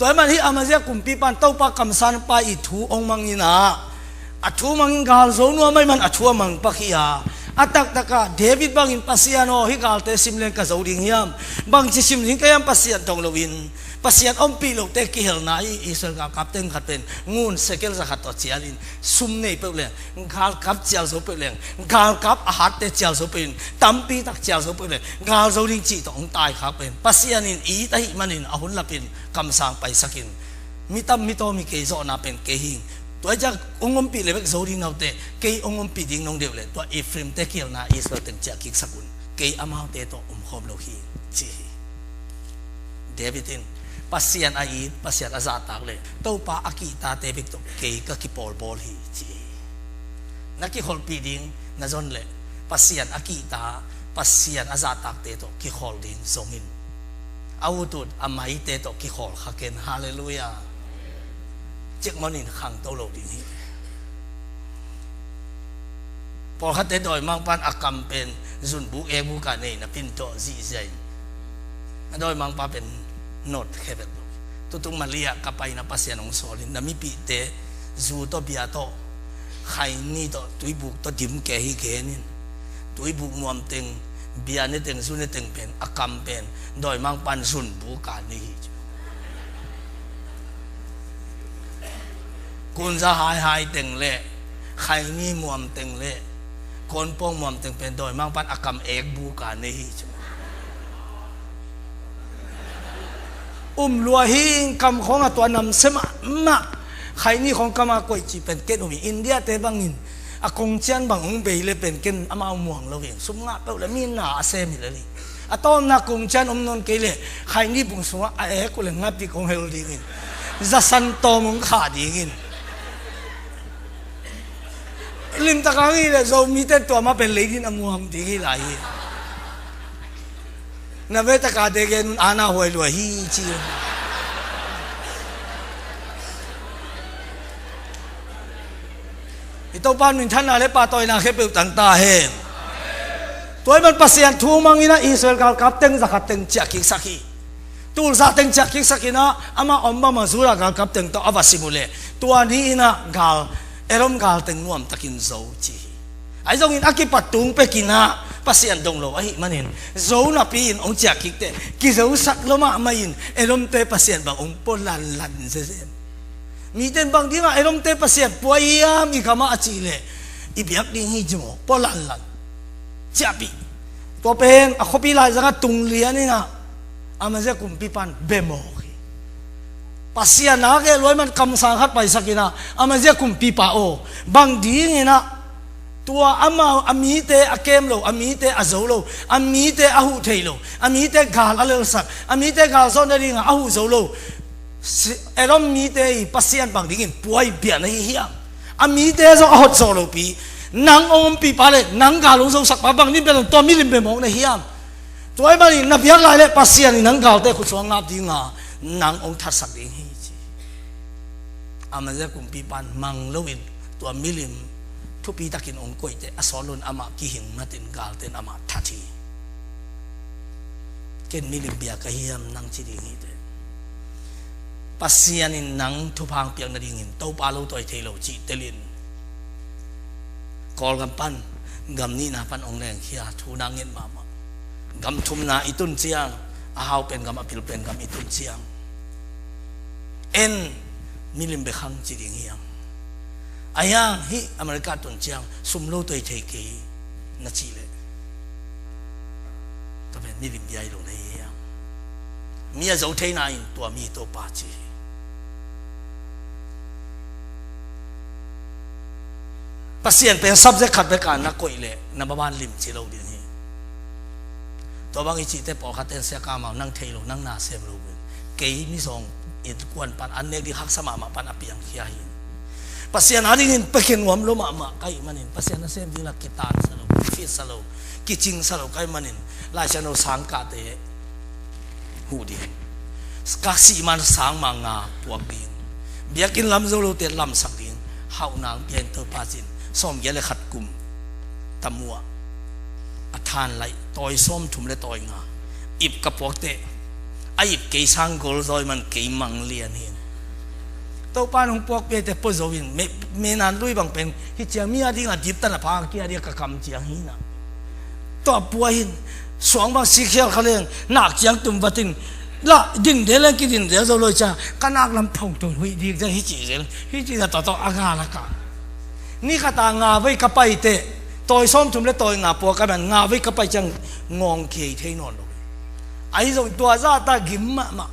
Tua ahih man hih Amazia kumpipa in Topa kamsangpa i thu hong mang in ah, a thu mangin gal zo nuam ahih man a thu a mangpak hi a, a taktaka David bangin, Pasian aw, hih galte sim leng ka zo ding hiam? Bangci sim ding ka hiam, Pasian dong loin? Pasian ompih lote kihelna hi. Israel galkap teng khat pen ngun sekel za khat tawh cialin, sum nei peuh leng, galkap cial zo peuh leng, galkap a hatte cial zo peuh in, tampi tak cial zo peuh leng, gal zo ding cih tawh hong taikhak pen, Pasian in it ahih manin a hun lapin kamsang paisakin, mi tam mi tawm hi kei, zawhna pen kei hi. Tua hi ciang hong ompih le bek zo ding, note kei hong ompih ding nong deih uh leh, tua Ephraim-te kihelna Israel teng ciah kiksak un, kei amaute tawh omkhawm lo hi, ci hi. David in Pasian a it, Pasian a zahtak le Topa a kihtate bek tawh kei ka kipawlbawl hi, ci hi. Na kikholhpih ding na zon leh Pasian a kihta, Pasian a zahtakte tawh kikholh ding zong in, a utut a maite tawh kikholh kha ken. Halleluiah. Cikmon in khangto lo ding hi. Pawlkhatte dawimangpa'n a kam pen zunbuk ekbuk a nei napi-in tawh zihziah in, a dawimangpa pen not khe vet lo. Tutung Mali ah ka paina Pasian hong sawl in, na mipihte zu tawh bia tawh, khaini tawh, tuibuk tawh dim kei hi, gen in. Tuibuk muam teng, bia ne teng, zu ne teng pen, a kam pen dawimangpa'n zunbuk a nei hi. Kunza haihai teng le, khaini muam teng le, kawnpawng muam teng pen dawimangpa'n a kam ekbuk a nei hi. Um lua hi. Kam khawng a tua namsia mahmah, khaini khawng kam a koih cih pen ken um hi. India-te bangin a kongcian bang hong bei le pen ken amau muang lo hi. Sum ngah peuh le mi na a sem hi lel hi. A tawpna kongcian om nawn kei le, khaini bung sungah a ek uh le ngapik hong hel ding in, zasan tawm hong khah ding in. Limtak hang hi le Zomite tua mah pen leidin a muang ding hi lai hi. Na ve taka de gen un, ana huai lua hi ci. I Topa minthanna le pahtawina khempeuh tang ta hen. Tua ahih man Pasian thu mangin ah Israel galkap teng zakhat teng ciah kiksak hi. Tulsa teng ciah kiksak in ah, amah om bangmah Judah galkap teng tawh a va sim uh leh, tua ni-in ah gal, Edom gal teng nuamtakin zo ci hi. Ahi zongin a kipat tung pekin ah Pasian dong lo ahih manin, zo napi-in hong ciah kik teh, kizosak lua mahmah in, Edomte Pasian bang hong pua lanlan zenzen. Mite in bang dingah Edomte Pasian pua hiam i gamah a cih leh, i biak ding hi ci maw, pua lanlan. Ciahpih. Tua pen a khuapi laizangah tung lian in ah, Amazia kumpipa'n bia mawk hi. Pasian a gelh lua ahih man kamsang khat paisak in ah, Amazia kumpipa aw, bang dingin ah tua amau, a mite a kem lo, a mite a zo lo, a mite a huh thei lo, a mite gal a lelsak, a mite gal zawh nadingah a huh zo lo, si-, Edom mite i Pasian bang dingin pua in bia na hi hiam? A mite zong a hot zawh lopi, nang hong ompihpa le nang gal hong zosakpa bang dingin bia lo, tua milim bia mawk na hiam? Tua ahih manin na biak lai leh Pasian in nang galte khut sungah ngap ding a, nang hong thatsak ding hi ci. Amazia kumpipa'n mang loin tua milim thupitakin hong koih teh, a sawt loin amah kihing matin galte in amah that hi. Ken milim bia ka hiam nang ci ding hi teh. Pasian in nang thupha hong piak nadingin Topa lo tawi thei lo cih telin, Kawlgam pan gam nihna pan hong lengkhia, thu na nget mahmah. Gam thumna i tun ciang, a hau pen gam, a pil pen gam i tun ciang, en milim bia khang ci ding hiam? Ahi hang hih America tun ciang sum lo tawi thei kei na cih leh, tua pen milim bia hi lo na hi hiam? Mi a zo theina in tua mi Topa ci hi. Pasian pen subject khat bek a na koih leh na baban limci lo ding hi. Tua bang i cihte pawlkhat ten, Sia Kamau, nang thei lo, nang na sem lo pen, kei mizawng innkuan pan an nek ding haksa mahmah pan a piangkhia hi. Pasian a dingin pekhe nuam lua mahmah ka hih manin, Pasian nasem ding la kitansa lo, kifitsa lo, kicingsa lo ka hih manin, Laisiangtho sangkahte huh ding, ka sih man sang mah nga puak ding, Biakinn lam zo lote lamsak ding hauhna hong pia in Topa ci-in, sawmgiat le khat kum tamu ah a than laih tawi sawmthum le tawi nga ip ka puak teh, a ip kei sang gol zawi man kei mang lian hi. Topa in hong puak piate pua zo in, me, menan lui bang pen hi ciang mi a dingah diptan a pha kia dia ka kam ciang hi na. Tua pua hin suang bang sikhial kha leng nak ciang tum vatin la ding de leng kidin de zo loi cia ka nak lam phong tun huih dik ciang hi ci zel hi ci na tawh tawh a nga laka. Ni khata nga vei ka pai teh, tawi sawmthum le tawi nga pua ka man nga vei ka pai ciang ngawng kei thei nawn lo. Ahi zong tua zahta gim mahmah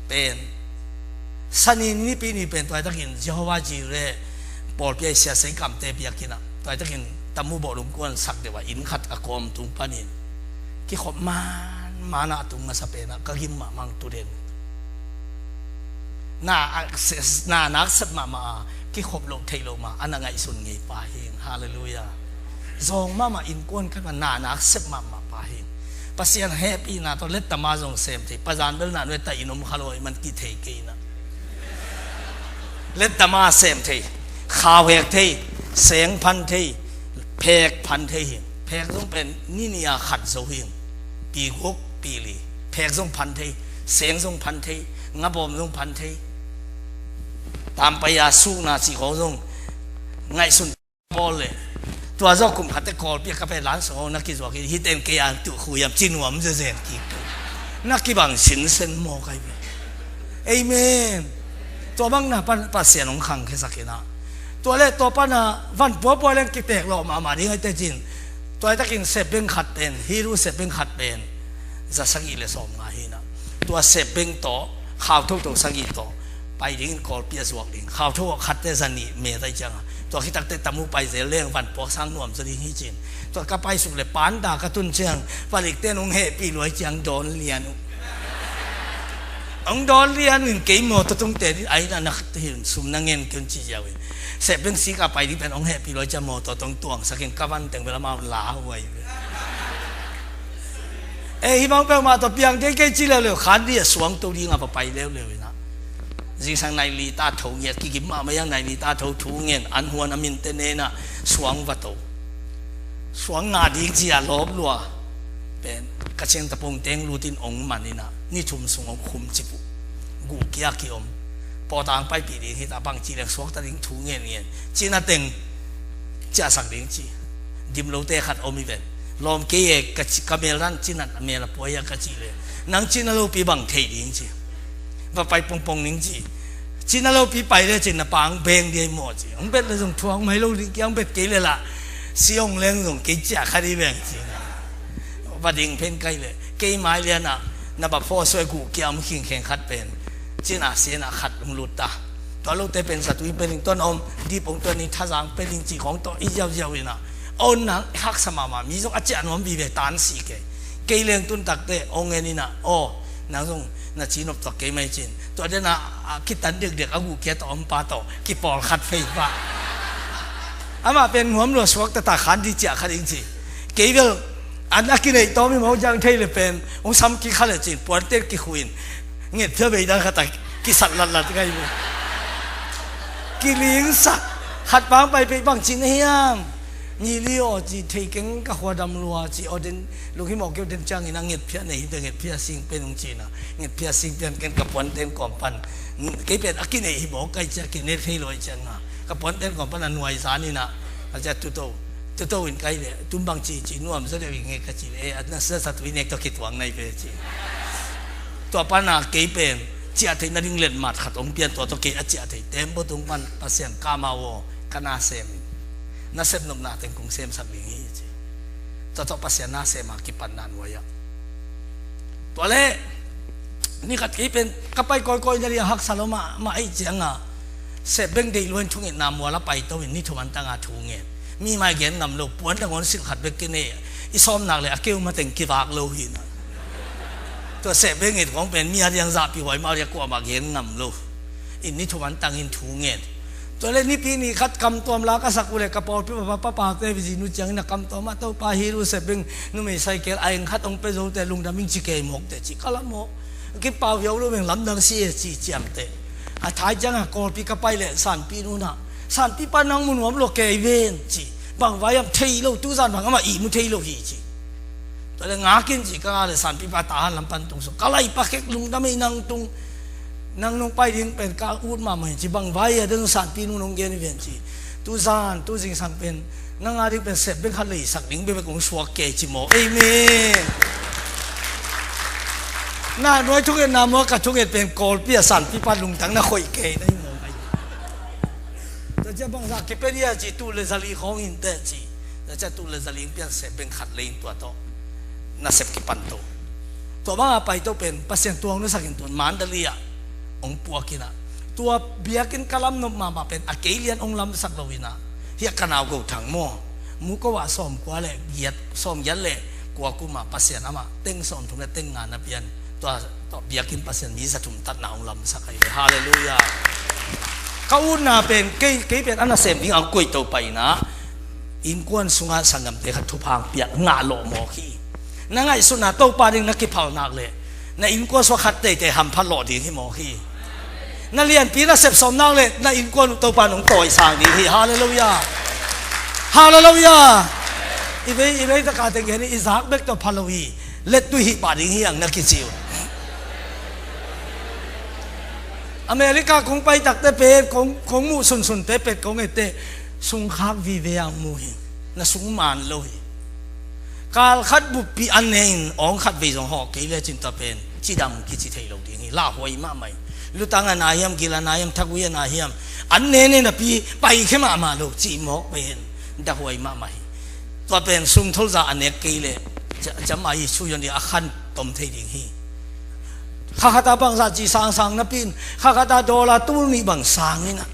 pen, sani nipi ni pen tuaitakin Jehovah Jireh pawlpi a i siasei kamte biakinn ah tuaitakin tamu bawhlum kuan sak deuh ah inn khat a kawm tung panin kikhop man man ah tung masa penah ka gim mahmah tu den. Na, na nak sep mahmah a kikhop loh theih loh mah a na ngaihsun ngei pa hi. Halleluiah. Zawng mahmah innkuan khat mah na nak sep mahmah pa hi. Pasian hehpihna tawh lettama zong sem thei, pazan bel na nuai ta in om kha lo ahih man kithei kei na. Lettama sem thei, khauhek thei, seng phan thei, phek phan thei hi. Phek zong pen nini a khat zo hi. Pi guk pi li phek zong phan thei, seng zong phan thei, ngabawm zong phan thei. Tampai a sukna cih khawng zong ngaihsun bawl le. Tua zawh kum khatte Kawlpi a ka pen lan sung na kizuak hi, hiten kei an tuh khu hiam ci nuam zezen kik. Na kibang sinsen maw kai ve. Amen. Tua bang na pan Pasian hong khangkhiasak hi na. Tua le tua pana van puapua leng kitek lawh mahmah ding ahi tecin. Tuaitakin sepbeng khat pen, Hebrew sepbeng khat pen za sagih le sawm nga hi na. Tua sepbeng tawh khau thotho sagih tawh pai dingin Kawlpi a zuak ding. Khau tho khatte za nih me tai cianga tua khitakte tamu pai zel leng van puak sang nuam zaw ding hi cin. Tua ka paisuk le panda ka tun ciang, palikte nong hehpih luai ciang dawn lian uh. Hong dawn lian uh in kei mawtaw tungte ding ahi na nak hin sum na ngen kei un ci ziau in. Sepbeng sika pai ding pen hong hehpih luai ciang mawtaw tong tuangsak in ka van teng bel amau la huai. E, hi bang peuhmah tawh piang kei kei ci leuleu khan di a suang to ding a va pai leuleu in ah. Zingsang nai li ta tho ngiat kigim mahmah iang nai li ta tho thu ngen an huan a minte nen ah suang va to. Suang ngah ding ci a lawp lua pen ka ciang tapung teng lutin ong man in ah ni thum sung ong khum cip uh. Guh kia ki om. Pawtang paipih ding hita bang ci leng suakta ding thu ngen ngen. Cina teng ciahsak ding ci. Dim lote khat om i ven. Lawm kei e ka ci, ka mel ran cina mel a puai a ka ci le. Nang cina lopi bang thei ding ci. Va pai pongpong ning ci. Cina lopi pai le cina pang beng dia i maw ci. Hong bet le zong thuang mai lo ding kiang bet kei le la. Si hong leng zong kei ciah khat i beng ci. Va ding phen kai le. Kei mai lian ah na ba phaw suai guh kia om khingkheng khat pen. Cina sian ah khat hong lut ta. Tua lote pen zatui pen ing tuan om, dipong tuan ing thazang pen ing ci khong tawh i ziauziau in ah. On nang haksa mahmah, mi zong a ciah nuam vive tan si kei. Kei leng tun takte, ong en in ah, aw, nang zong na ci nop tuak kei mai cin. Tua den ah, a kitan dekdek a guh kia tawh om pa tawh, kipawl khat fei pa. Amah pen nuam lua suak tata khan di ciah khat ing ci. Kei bel, an a kineih tawm i maw jang thei le pen, ong sam kikha le cin, puan tel kikhu in. Ngetphia vei dan khat a kisat latlat ngai ve. Kilingsak. Khat pang pai pei bang cin hiam. Ni li aw ci thei keng ka khua dam lua ci aw den lunghimawh keu den ciangin a ngetphia nei hi te ngetphia sing pen hong cina. Ngetphia sing pian ken ka puan ten kawm pan. Kei pen a kinei hi bawk kai cia kinei thei luai cianga. Ka puan ten kawm pan a nuai zan ina. A cia tuto. Tuto in kai le. Tun bang ci ci nuam zaw deuh i nge ka ci le. E, a na sa sa tu i nek tawh kituang nai ve ci. Tua pana kei pen ciah theih nading letmat khat hong pian tua tawh kei a ciah theih tembaw tung pan Pasian ka amau aw ka na sem in na sep nopna teng kong semsak ding hi ci. Tua tawh Pasian na sem a kipan na nuai ah. Tua le ni khat kei pen ka pai kawikawi nading a haksa lo mah mah ei cianga. Sep beng deih luan thungetna mual a paito in ni thum an tanga thu ngen. Mi mai gen ngam lo puan dangawn silh khat bek kinei i sawmnak le a keu mateng kivak lo hi na. Tua sep beng it kong pen mi a diang zahpi huai mah a diang kuamah gen ngam lo. In ni thum an tangin thu ngen. Tua le nipi ni khat kamtuam la ka sak uh le ka pawlpi papa papate vizinu ciangin a kamtuam ah Topa hi lu sep beng numei saikel a eng khat ong pe zote lungdam ing ci kei mawkte ci ka lam maw. Kipau hiau lo beng lamdang si e ci ciangte. A thai ciangah Kawlpi ka pai leh Sanpi nu in ah, "Sanpi pa, nang mu nuam lo kei ven," ci. "Bang vai hiam?" "Thei lo, tuzan bang amah ihmu thei lo hi," ci. Tua leh ngak in ci, ka ngak leh Sanpi pa tahan lam pan tung suk. "Ka lai pa khek, lungdam ei nang tung. Nang nong pai ding pen ka ut mahmah hi," ci. "Bang vai a den Sanpi nu nong gen hi ven," ci. "Tuzan, tu zingsang pen nang a ding pen sep beng khat leisak ding bekbek kong suak kei," ci maw. Amen. Na nuai thungetna maw, ka thunget pen Kawlpi a Sanpi pa lungtang na khoih kei na hi maw. Tua ciang bangzah kipe dia ci, tul le zali khawng hi inteh ci. Tua ciang tul le zali pian sep beng khat lei in tua tawh nasep kipan to. Tua banga pai to pen Pasian tuang nusak in tun Mandalay ah hong puak in ah, tua biakinn ka lam nop mahmah pen a kei lian hong lamsak lo in ah, hih a ka naugou Thang maw, muko ah sawmkua le giat, sawmgiat le kua kum ah Pasian amah teng sawmthum le teng nga na pian, tua, tua biakinn Pasian mi za thum tatna hong lamsak ahi ve. Halleluiah. Ka utna pen kei, kei pen a nasem ding a hong koih to pai in ah, innkuan sungah sanggamte khat thupha hong piak ngah lawh mawk hi. Na ngaihsutna Topa ding na kiphal nak leh na innkuan sungah khat teitei hamphat lawh ding hi mawk hi. Na lianpi na sep sawm nak leh na innkuan uh Topa in hong tawisang ding hi. Halleluiah. Halleluiah. I vei, i vei taka teng gen hi, i zak bek tawh pha lo hi. Lettuih hih pah ding hi ang na kici uh. America kong pai takte pen kong, kong muh sunsunte pen kong ette, sungkhak vive ang mu hi. Na sung man lo hi. Kal khat buppi an ne in awng khat vei zong hawh kei lecin tua pen cidam kici thei lo ding hi. Lauhuai mahmah hi. Lutang a na hiam, gil a na hiam, thagui a na hiam, an ne ne napi paikhia mahmah lo, cih mawk pen dahuai mahmah hi. Tua pen sungthol za a nek kei leh, ja-, jam a i sui on ding a khan tom thei ding hi. Kha khata bangzah ci sangsang napi in, kha khata dollar tul nih bang sang in ah,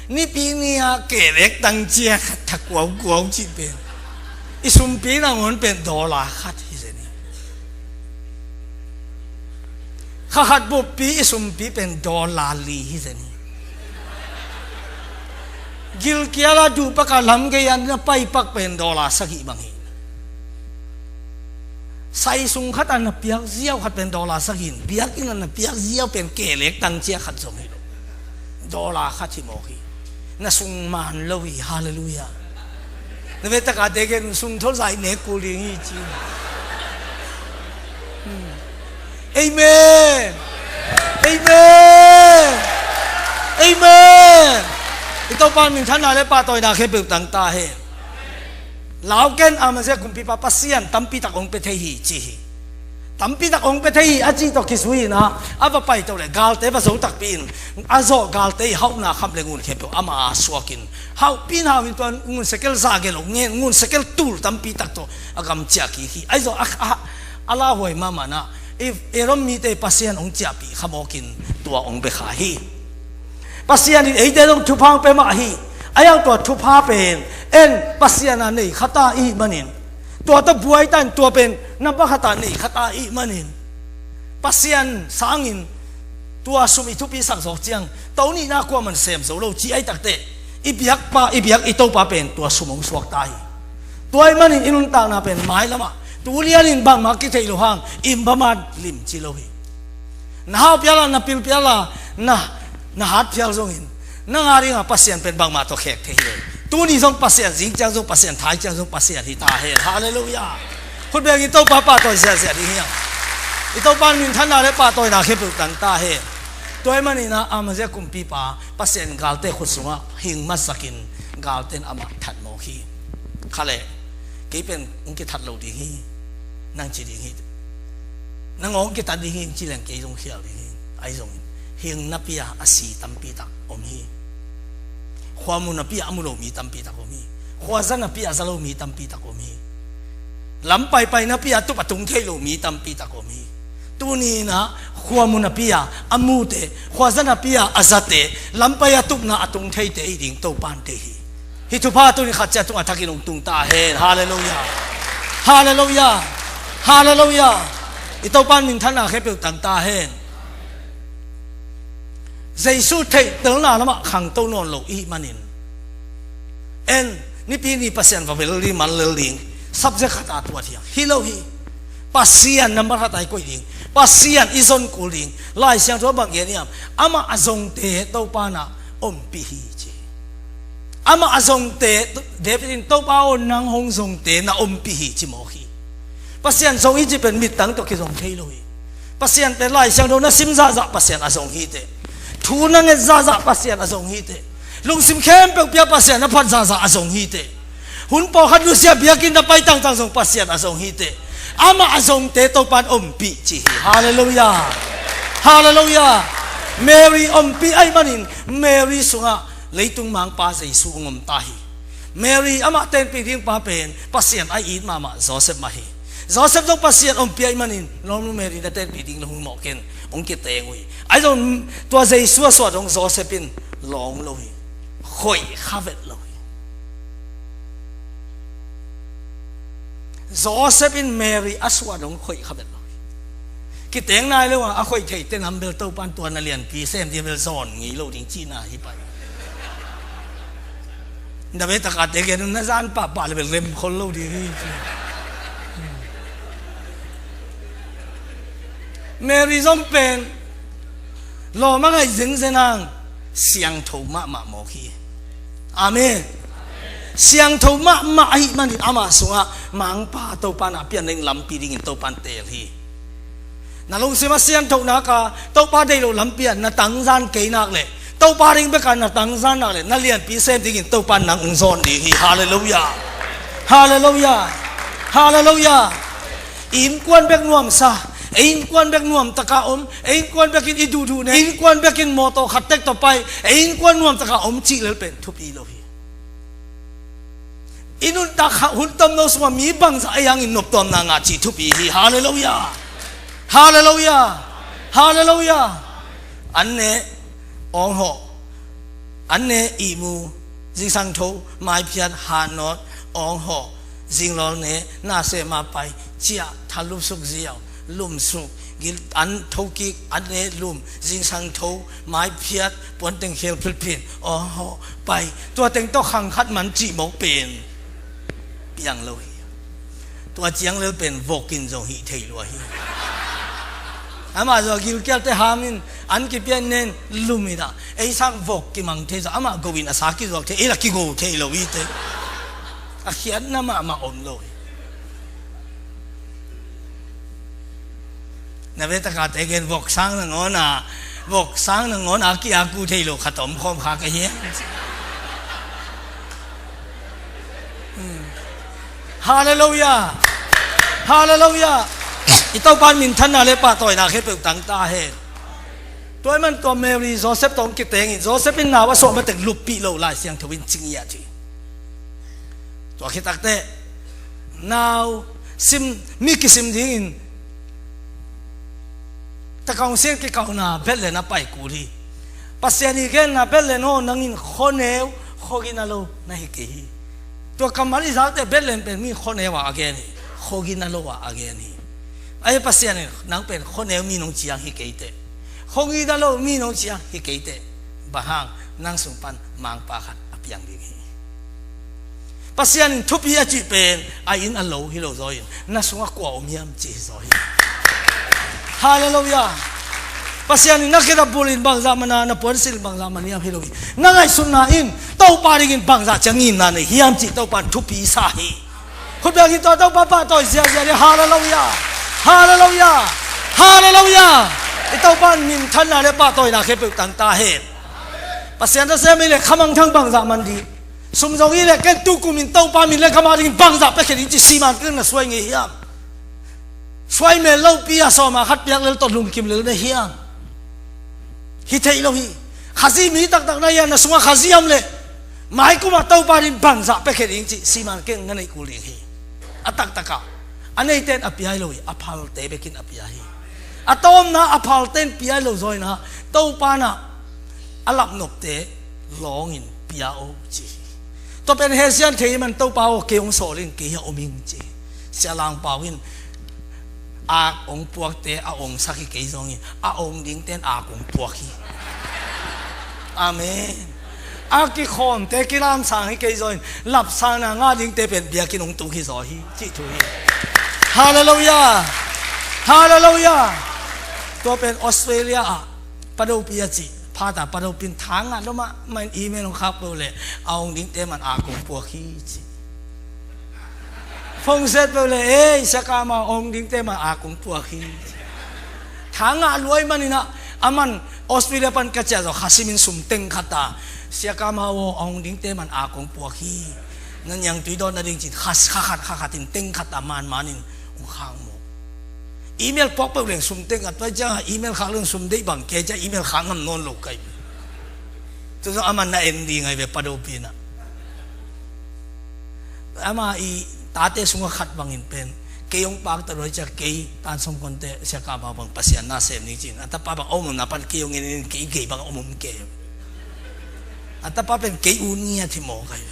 Nipi ni-a kelek tang cia khat tha kuaukuau cih pen, i sumpi nangawn pen dollar khat hi zen hi. Kha khat buppi i sumpi pen dollar li hi zen hi. Gilkial a duhpak a lam gei a na paipak pen dollar sagih bang hi. Sai sung khat a na piak ziau khat pen dollar sagih in, biakinn a na piak ziau pen kelek tang cia khat zong hi lo. Dollar khat hi mawk hi. Na sung man lo hi. Halleluiah. Na vetakate gen un, sungthol za i nek kul ding hi ci. Hmm. Amen. Amen. Amen. I Topa in minthanna le pahtawina khempeuh tang ta hen. Lau ken, Amazia kumpipa Pasian tampi tak hong pia thei hi ci hi. Tampi tak hong pia thei hi a cih tawh kizui in ah, a va pai to leh galte va zo takpi in, a zawh galte i hauhna kham le ngun khempeuh amah a suak in, hauhpi in hau in tua ngun sekel za gel lo ngen, ngun sekel tul tampi tak tawh a gam ciah kik hi. Ahi zong a, a, a lauhuai mahmah in ah, i, i Rom mite Pasian hong ciahpih kha mawk in tua hong bia kha hi. Pasian in eite zong thupha hong pia mah hi. Ahi hang tua thupha pen en Pasian a nei kha ta i hih manin, tua tawh buai ta in, tua pen nambat khat a nei kha ta i hih manin, Pasian sangin tua sum i thupi sak zawk ciang, to nihna kuaman sem zo lo ci ahi takteh, i biakpa, i biak i Topa pen tua sum hong suak ta hi. Tua ahih manin i nuntakna pen mailamah tu lianin bangmah kitheih loh hang, inn bangmah limci lo hi. Na hau phial a, na pil phial a, na, na hat phial zongin, nang a dingah Pasian pen bangmah tawh khek thei hi lo. Tuni zong Pasian, zing ciang zong Pasian, thai ciang zong Pasian hi ta hen. Halleluiah. Khut bengin Topa pahtawi ziahziah ding hi hang. I Topa in minthanna le pahtawina khempeuh tang ta hen. Tua ahih manin ah Amazia kumpipa Pasian in galte khut sungah hing matsakin, galte in amah that mawk hi. Kha leh, kei pen hong kithat lo ding hi, nang ci ding hi. Nang hong kitat ding hi, ci leng kei zong khial ding hi. Ahi zongin, hing napi-a a si tampi tak om hi. Khua mu napi-a a mu lo mi tampi tak om hi. Khua za napi-a a za lo mi tampi tak om hi. Lam paipai napi-a a tup a tung thei lo mi tampi tak om hi. Tuni in ah khua mu napi-a a mute, khua za napi-a a zate, lam pai a tupna a tung theite i ding Topa in deih hi. Hih thupha tuni khat ciat tungah thakin hong tung ta hen. Halleluiah. Halleluiah. Halleluiah. I Topa in minthanna khempeuh tang ta hen. Jesu theihtelna lamah khangto nawn lo i hih manin, en, nipi ni Pasian va bel ding, man lel ding, subject khat a tuat hi hang. Hi lo hi. Pasian nambat khat a i koih ding. Pasian i zon kul ding. Lai Siangtho bang gen hiam? Amah a zongte Topa na ompih hi ci. Amah a zongte, David in, "Topa aw, nang hong zongte na ompih hi," ci mawk hi. Pasian zong hi ci pen mittang tawh kizong thei lo hi. Pasian pen Lai Siangtho na sim zahzah Pasian a zong hi teh. Thu na nget zahzah Pasian a zong hi teh. Lungsim khempeuh pia Pasian na phat zahzah a zong hi teh. Hun pawlkhat nusia biakinn na pai tangtang zong Pasian a zong hi teh. Amah a zongte Topan ompih ci hi. Halleluiah. Halleluiah. Mary ompih ahih manin Mary sungah leitung mangpa Jesu hong om ta hi. Mary amah tenpih ding pa pen Pasian a it mahmah Joseph mah hi. Joseph zong Pasian ompih ahih manin, "Lawmnu Mary, na tenpih ding na hong mawh ken," hong kiteng uh hi. Ahi zong tua Jesu a suah dong Joseph in lawng lo hi. Khoih kha vet lo hi. Joseph in Mary a suah dong khoih kha vet lo hi. Kiteng nai lo a, a khoih theite nam bel Topan tua na lianpi sem ding bel zawn ngei lo ding cihna hi pai. Na ve taka te gen na zan pahpah le bel lem khol lo ding hi. Mary zong pen lawm a ngaih zenzen hang siangtho mahmah mawk hi. Amen. Siangtho mahmah ahih manin amah sungah Mangpa Topa na pian ding lampi dingin Topan teel hi. Na lungsim a siangthonak a Topa deih loh lampi ah na tangzan kei nak leh, Topa ding bek a na tangzan nak leh, na lianpi sem dingin Topa nang hong zawn ding hi. Halleluiah. Halleluiah. Halleluiah. I innkuan bek nuamsa, ei innkuan bek nuamtaka om, ei innkuan bekin i duhduh ne, ei innkuan bekin mawtaw khat tek tawh pai, ei innkuan nuamtaka om cih lel pen thupi lo hi. I nuntak hun tomno sungah mi bangzah ei hangin noptuamna ngah cih thupi hi. Halleluiah. Halleluiah. Halleluiah. An ne, awng hawh. An ne, ihmu, zingsang tho, maiphiat, hatnawt, awng hawh, zinglawl ne, na seh ma pai, ciah, thal lupsuk ziau, lumsuk, gil, an thokik, an ne, lum, zingsang tho, maiphiat, puanteng khel philphin, awng hawh, pai. Tua teng tawh khang khat man cih mawk pen piang lo hi. Tua ciang lel pen vok in zong hih thei lua hi. Amah zong a gilkialte hamin an kipia nen lum in ah, ei sang vok kimang thei zong, amah go in a sa kizuak thei, ei la kigo thei lo hi te. A khiatna mahmah om lo hi. Na ve taka te gen vok sang nangawn a, vok sang nangawn a ki-aku thei lo khat om khawm kha ka hiam. Hmm. Halleluiah. Halleluiah. I Topa minthanna le pahtawina khempeuh tang ta hen. Tua ahih man tua Mary Joseph tawh kiteng in, Joseph in nau a suah matek luppih lo Lai Siangtho in ci ngiat hi. Tua khit takteh nau sim, mi kisim dingin Takung Sian kikauna Bethlehem a pai kul hi. Pasian i genna Bethlehem aw, nangin khuaneu, khuagina lo na hi kei hi. Tua kammal i zakteh Bethlehem pen mi khuaneu ah a gen hi. Khuagina lo ah a gen hi. Ahi Pasian in nang pen khuaneu mi nong ciang hi kei teh, khuagina lo mi nong ciang hi kei teh, bang hang nang sung pan Mangpa khat a piang ding hi. Pasian in thupi a cih pen a inn a lo hi lo zaw in, na sungah kua om hiam cih hi zaw hi. Halleluiah. Pasian in na khedap bulh in bangzah man a, na puansilh in bangzah man hiam hi lo hi. Na ngaihsutna in Topa dingin bangzah ciang nginna nei hiam cih Topa in thupi sa hi. Khut beng in tua Topa pahtawi ziahziah ding. Halleluiah. Halleluiah. Halleluiah. I Topa in minthanna le pahtawina khempeuh tang ta hen. Pasian nasem i le khamangthang bangzah man ding. Sum zong i le ken tukum in Topa min le khamang dingin bangzah piakhia ding ci siman ken na suai ngei hiam? Suai mel lopi a sawma khat piak lel tawh lungkim lel na hiam? Hi theih lo hi. Khazih mi taktak na hiam, na sungah Khazih om leh maikumah Topa ding bangzah piakhia ding ci siman keng na neih kul ding hi. A taktakah a neite in a pia hi lo hi, a phalte bekin a pia hi. A tawmna a phalte in pia hi lo zaw in ah Topa in ah a lapnopte lawngin pia o ci hi. Tua pen hehsian thei man Topa aw, kei hong sawl in, kei a om ing ci hi. Sia Lang Pau in ak ong puakte a ongsak hi kei zongin a ong dingte in ak ong puak hi. Amen. A kikhawmte kilamsang hi kei zongin lapsangna ngah dingte pen biakinn ong tung hi zaw hi cih thu hi. Halleluiah. Halleluiah. Tua pen Australia ah padopi a cih phat a, padopi in thangah lua mahmah in email hong khak peuh leh a hong dingte man a kong puak hi ci. Phone set peuh leh, "Ei, Sia Kam Mau, a hong dingte man a kong puak hi." Thangah lua ahih manin ah, aman Australia pan ka ciah zawh kha simin sum teng khat a, "Sia Kam Mau aw, a hong dingte man a kong puak hi. Na niangtui dawn nading," ci-in kha, kha khat, kha khat in teng khat a man manin hong khak mawk. Email puak peuh leng sum teng a, tua ciangah email khak leng sum deih bang kei ciah email khak ngam nawn lo ka hi. Tu zong aman na en ding ahi ve, padopi in ah. Ama i tate sungah khat bangin pen, kei hong pakta lua ciah kei tan sawm konte Sia Kam Mau bang Pasian na sem ni ci-in, a tapa bang a om omna pan kei hong en in kei, kei bang a om om kei. A tapa pen kei u ngiat hi mawk ahi.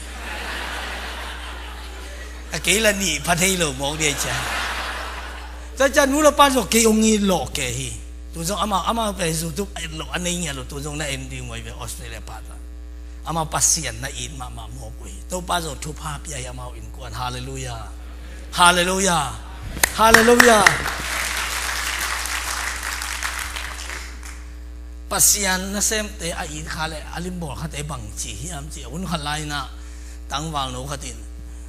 A kei la nih pha thei lo mawk dih ahi ciah. Tua ciah nu le pa zong kei hong it lawh kei hi. Tu zong amau, amau pen YouTube a et loh, a nei ngiat loh, tu zong na en ding uh ahi ve Australia phat ah. Amau Pasian na it mahmah mawk uh hi. Topa zong thupha pia hi amau innkuan. Halleluiah. Halleluiah. Halleluiah. Pasian nasemte a it kha le a limbawl khate bang ci hiam cih a hun khat lai-in ah tangvalno khat in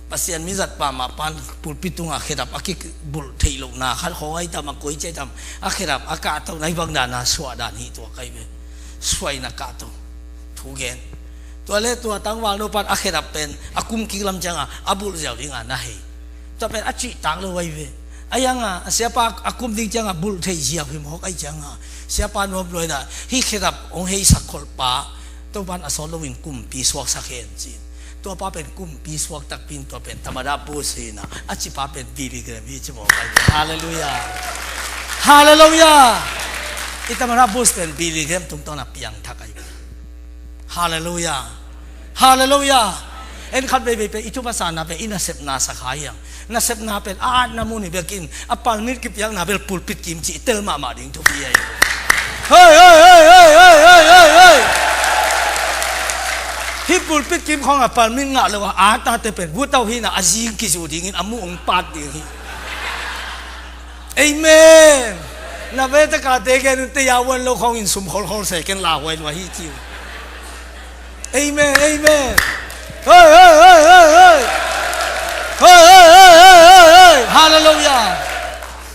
Pasian mizat pah mah pan pulpit tungah khedap a kibulh theih lohna khat khawng ahi tam, a koi ci ahi tam, a khedap a kahto na hi bang dan a suah dan hi tua ka hi ve. Suaina kahto thu gen. Tua le tua tangvalno pan a khedap pen a kum kik lam ciangah a bulh ziau dingah na hei. Tua pen a cihtak lo ahi ve. A hiangah a siapa a kum ding ciangah bulh thei ziau hi mawk ahi ciangah siapa nuam lua in ah, "Hih khedap hong heisak kholhpa Topan a sawt loin kumpi suaksak hen," ci-in. Tuapa pen kumpi suak takpi in tua pen Tamada Bush hi in ah, a cipa pen Billy Graham hi ci mawk ahi ve. Halleluiah. Halleluiah. I Tamada Bush pen Billy Graham tungtawn a piangthak ahi ve. Halleluiah. Halleluiah. En khat veivei pen i thuphasakna pen i nasepna sa kha hiang. Nasepna pen a atna mun hi bekin a palmit kipiakna bel pulpit kim cih tel mahmah ding thupi ahi. Hei, hei, hei. Hih pulpit kim khawng a palmit ngah lo a, a tate pen vutau hi in ah a zing kizu dingin a muh hong pat ding hi. Amen. Na vete kate gen un, tei a uan lo khawngin sum kholkhol se ken lauhuai lua hi ci uh. Amen, amen. Hei, hei, hei, hei, hei. Hei, hei, hei, hei, hei, hei. Halleluiah.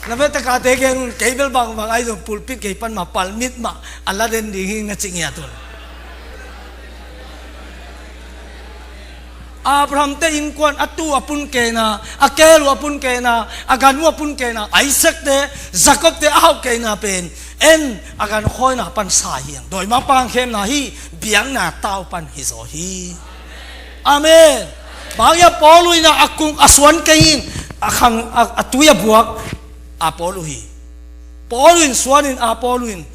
Na vete kate gen un, kei bel bangbang ahi zong pulpit kei pan mah palmit mah a la den ding hi na ci ngiat un. Abraham te innkuan a tu a pun kena, a keel uh a pun kena, a gan uh a pun kena, Isaac te, Jacob te a hauh kena pen en a gan khawina pan sa hiang. Dawimangpa khemna hi, biakna tau pan hi zaw hi. Amen. Bang hia Paul uh in a kung a suan kei in a khang a, a tui a buak a Paul uh hi. Paul uh in suan in a Paul uh in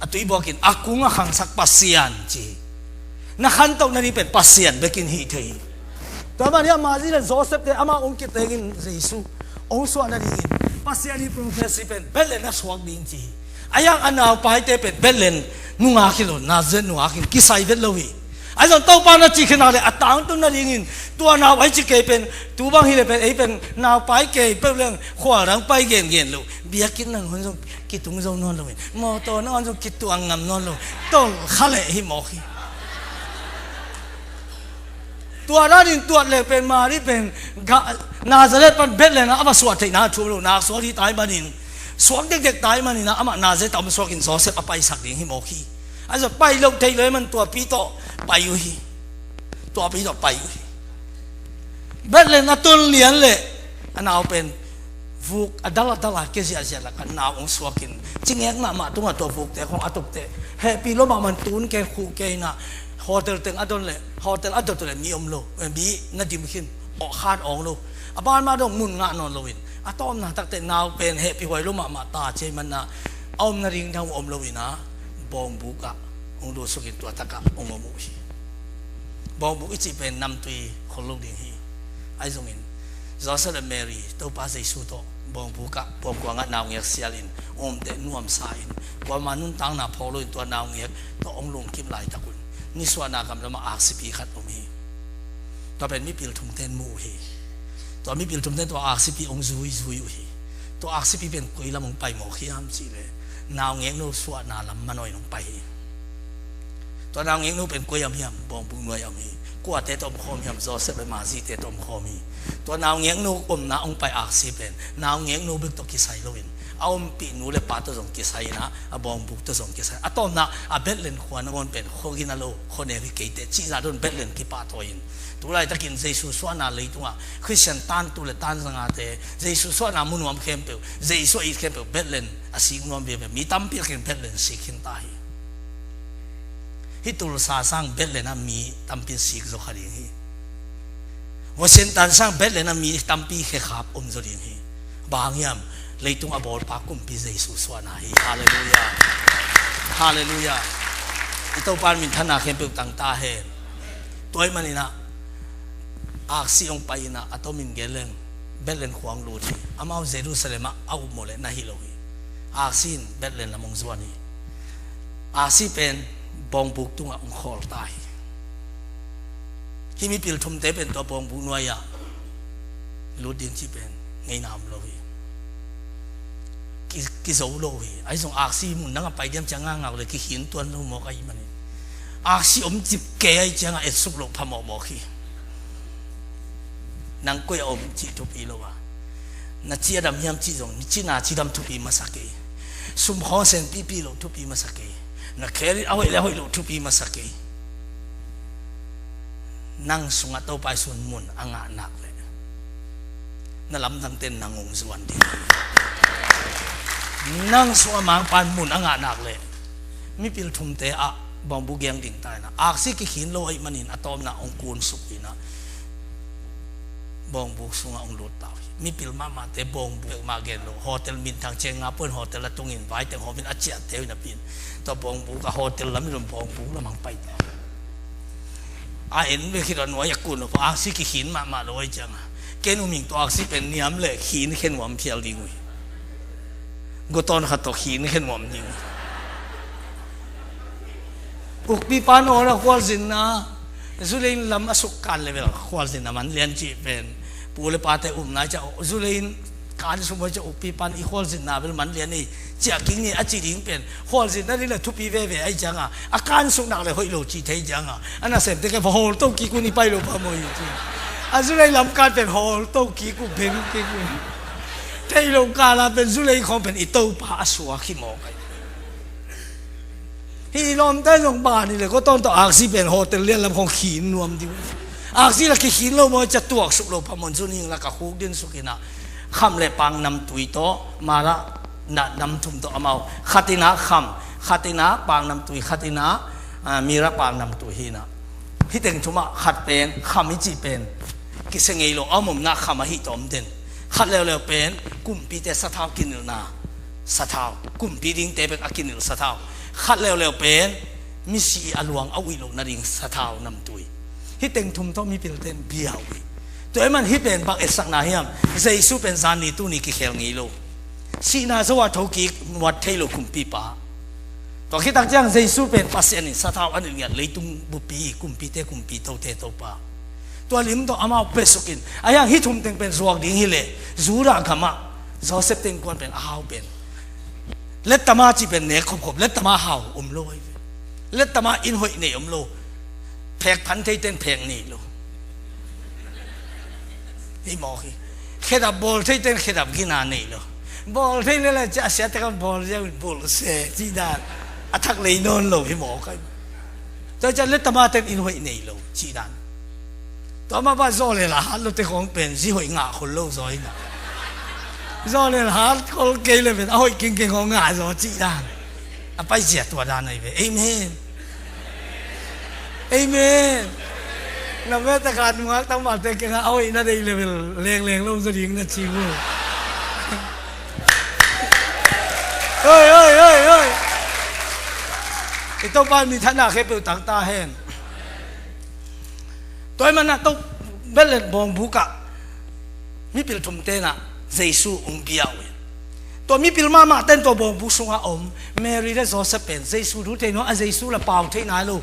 a tui buakin a kung a khangsak Pasian ci hi. Na khantoh nading pen Pasian bekin hi thei hi. Tua man hia Mary le Joseph te amah hong kitengin Jesu hong suah nadingin Pasian hi prophecy pen Bethlehem na suak ding ci hi. A hiang a naupaite pen Bethlehem nungak hi lo, Nazareth nungak in kisai vet lo hi. Ahi zong Topa na cih khin a le a tangtun nadingin tua nau ahi ci kei pen tu bang hi le pen ei pen naupai kei peuh leng khual dang pai gengen lo. Biakinn nangawn zong kitung zo nawn lo in, mawtaw nangawn zong kituang ngam nawn lo. Tolh kha leh hi mawk hi. Tua danin tuat leng pen Mary pen Nazareth pan Bethlehem ah a va suah theihna a thuam lo, nak suak hi tai manin, suak dekdek tai manin ah amah Nazareth a om suakin Joseph a paisak ding hi mawk hi. Ahi zong pai loh theih lo ahih man tuapi tawh pai uh hi. Tuapi tawh pai uh hi. Bethlehem a tun lian leh a nau pen vuk a dal a dal a kia ziahziah lakah nau hong suakin, cingek mahmah tungah tua vukte khawng a tupteh, hehpih lua mahmah in tun kei khuh kei in ah, hotel teng a don leh, hotel a dot uh leh mi om lo, eh, mi na dim khin, awh khat awng lo. A ban mah dong mun ngah nawn loin a tawpna takteh nau pen hehpih huai lua mahmah ta ci ahih man ah a om nading dang om loin ah bawngbuk ah hong lutsuk in tua takah hong om uh hi. Bawngbuk i cih pen namtui khol lo ding hi. Ahi zongin Joseph le Mary Topa Jesu tawh bawngbuk ah bawngbuk ah naungek sialin hong omteh nuamsa in, kuama nuntakna phawk loin tua naungek tawh hong lungkim laitak un nisuahna gam lamah aksipi khat om hi. Tua pen mipil thumte in mu uh hi. Tua mipil thumte in tua aksipi hong zui zui uh hi. Tua aksipi pen koi lam hong pai mawk hiam cih leh naungeknu suahna lam manawh in hong pai hi. Tua naungeknu pen koi a om hiam? Bawngbuk nuai a om hi. Kuate tawh om khawm hiam? Josef le Mary te tawh om khawm hi. Tua naungeknu omna hong pai aksi pen naungeknu bek tawh kisai loin a ompih nu le pa tawh zong kisai in a, a bawngbuk tawh zong kisai. A tawpna a Bethlehem khua nangawn pen khua gina lo, khua neu hi kei teh cih zah dong Bethlehem kipahtawi in, tu laitakin Jesu suahna leitungah Khristian tantu le tanzangate, Jesu suahna mu nuam khempeuh, Jesu a it khempeuh Bethlehem a sik nuam vive. Mi tampi takin Bethlehem sik khin ta hi. Hih Tulsa sang Bethlehem ah mi tampi sik zaw kha ding hi. Washington sang Bethlehem ah mi tampi khekhap om zaw ding hi. Bang hang hiam? Leitung a bawlpa kumpi Jesu suahna hi. Halleluiah. Halleluiah. I Topa in minthanna khempeuh tang ta hen. Tua ahih manin ah aksi hong pai in ah, a tomin gen leng Bethlehem khua hong lut hi. Amau Jerusalem ah a upmawh leh na hi lo hi. Aksi in Bethlehem lam hong zuan hi. Aksi pen bawngbuk tungah hong khawl ta hi. Hih mipil thumte pen tua bawngbuk nuai-ah lut ding cih pen ngeina om lo hi. Ki, kizo lo hi. Ahi zong aksi mun dang a pai diam ciang ngakngak le kikhin tuan lo mawk ahih manin, aksi om cip kei ahih ciangah etsuk loh phamawh mawk hi. Nang koi a om cih thupi lo a, na ci a dam hiam cih zong, na cina cidam thupi masa kei. Sum khawng sen pipi loh thupi masa kei. Na kherit a hoih le a hoih loh thupi masa kei. Nang sungah Topa Jesu in mun a ngah nak leh, na lamdangte in nang hong zuan ding hi. Nang sungah Mangpa in mun a ngah nak leh, mipil thumte ah bawngbuk giang ding ta in ah, aksi kikhin lo ahih manin a tawpna hong kunsuk in ah, bawngbuk sungah hong lut ta uh hi. Mipil mahmahte bawngbuk peuhmah gen lo, hotel minthang ciang nga puan hotel a tungin vaiteng hawmin a ciahte uh hi napi in, tua bawngbuk a hotel lam hi lo in bawngbuk lam hong pai ta uh hi. A en ve khit a nuai a kun lo, aksi kikhin mahmah lo ahih ciangah, ken um ing, tua aksi pen niam le khin khen nuam phial ding uh hi. Gotawn khat tawh khin khen nuam ding uh hi. Ukpipa in awl a khualzinna, zu lei in lam a suk kan le bel khualzinna man lian cih pen, pu le pate upna ciah zu lei in kan sum awi ciah ukpipa in i khualzinna bel man lian ei, ciah kik ni a ci ding pen, khualzinna ding le thupi veve ahih ciangah, a kan suk nak le hoih lo cih thei ciangah, a nasemte kei va hawl to kik un, i pai lo phamawh hi ci. A zu lei lam kan pen hawl to kik un, beng kik un. Thei lo kala pen zu lei khawng pen i Topa a suak hi mawk ahi. Hih i lawmte zong ban hi le, kua tawntung aksi pen hotel lian lam khawng khin nuam ding. Aksi la kikhin lo maw, cia tuaksuk lo phamawh in, zu ning lak a khuk din suk in ah, kham le pang namtui tawh, mara na nam thum tawh amau, khat in ah kham, khat in ah pang namtui, khat in ah, ah, mira pang namtui hi in ah. Hih teng thum ah khat pen kham i cih pen kisia ngei lo, a om omna kham ahi tawh om den. Khat leuleu pen kumpite sathau kinilhna sathau, kumpi dingte bek a kinilh sathau. Khat leuleu pen misi a luang a uih loh nading sathau namtui. Hih teng thum tawh mipilte in bia uh hi. Tua ahih man hih pen bang etsakna hiam? Jesu pen zan ni tuni kikhel ngei lo. Sihna zo a thokik, nuat thei lo kumpipa. Tua khit tak ciang Jesu pen Pasian in sathau a nilh ngiat, leitung bupi kumpite kumpi, tote Topa. Tua lim tawh amau pia suk in, a hiang hih thum teng pen zuak ding hi leh, Judah gam ah Joseph te innkuan pen a hau pen, lettama cih pen nek khopkhop, lettama hau om lo ahi ve. Lettama inn hoih nei om lo. Phek phan theite in phek nei lo. Hi mawk hi. Khedap bawl theite in khedap gina nei lo. Bawl thei lel a, cia a siate kan bawl ziau in bawl se cih dan. A thak lei nawn lo hi mawk ahi. Tua ciang lettama te in inn hoih nei lo cih dan. Tua mah bang zaw le la hat lote khawng pen zi hoih ngah khol lo zaw hi na. Zaw le la hat khol kei le pen a hoih kengkeng khawng ngah zaw cih dan. A paizia tua dan ahi ve. Amen. Amen. Na mete khat nungak tangvalte kiangah a hoihna deih level lengleng lo zaw ding na ci uh. Hoi, hoi, hoi, hoi. I Topa in minthanna khempeuh tang ta hen. Tua ahih manin ah Topa Bethlehem bawngbuk ah mipil thumte in ah Jesu hong bia uh hi. Tua mipil mahmahte in tua bawngbuk sungah om Mary le Joseph pen Jesu thu thei nuam, a Jesu la pau thei nai lo.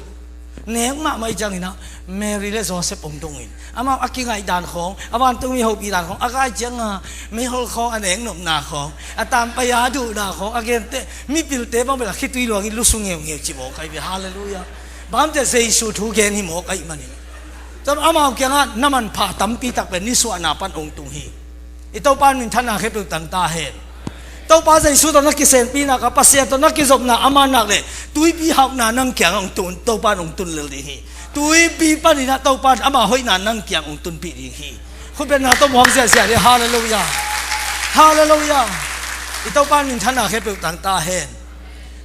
Nek mahmah i ciangin ah Mary le Joseph hong dongin amau a kingaih dan khawng, a vantungmi hopih dan khawng, a kai cianga meihol khawng a nek nopna khawng, a tampai a duhna khawng, a gente mipilte bang bel a khitui luangin lusu ngeungeu ci mawk ahi ve. Halleluiah. Bangte Jesu thu gen hi mawk ahih manin. Tua amau kiangah na manpha tampi tak pen nisuahna pan hong tung hi. I Topa in minthanna khempeuh tang ta hen. Topa Jesu tawh na kisenpihna ka Pasian tawh na kizopna ama nak le tuipi hauhna nang kiangah hong tun, Topa in hong tun lel ding hi. Tuipi paninah Topa in ama hoihna nang kiang hong tunpih ding hi. Khutbetna tawh muang ziahziah ding. Halleluiah. Halleluiah. I Topa in minthanna khempeuh tang ta hen.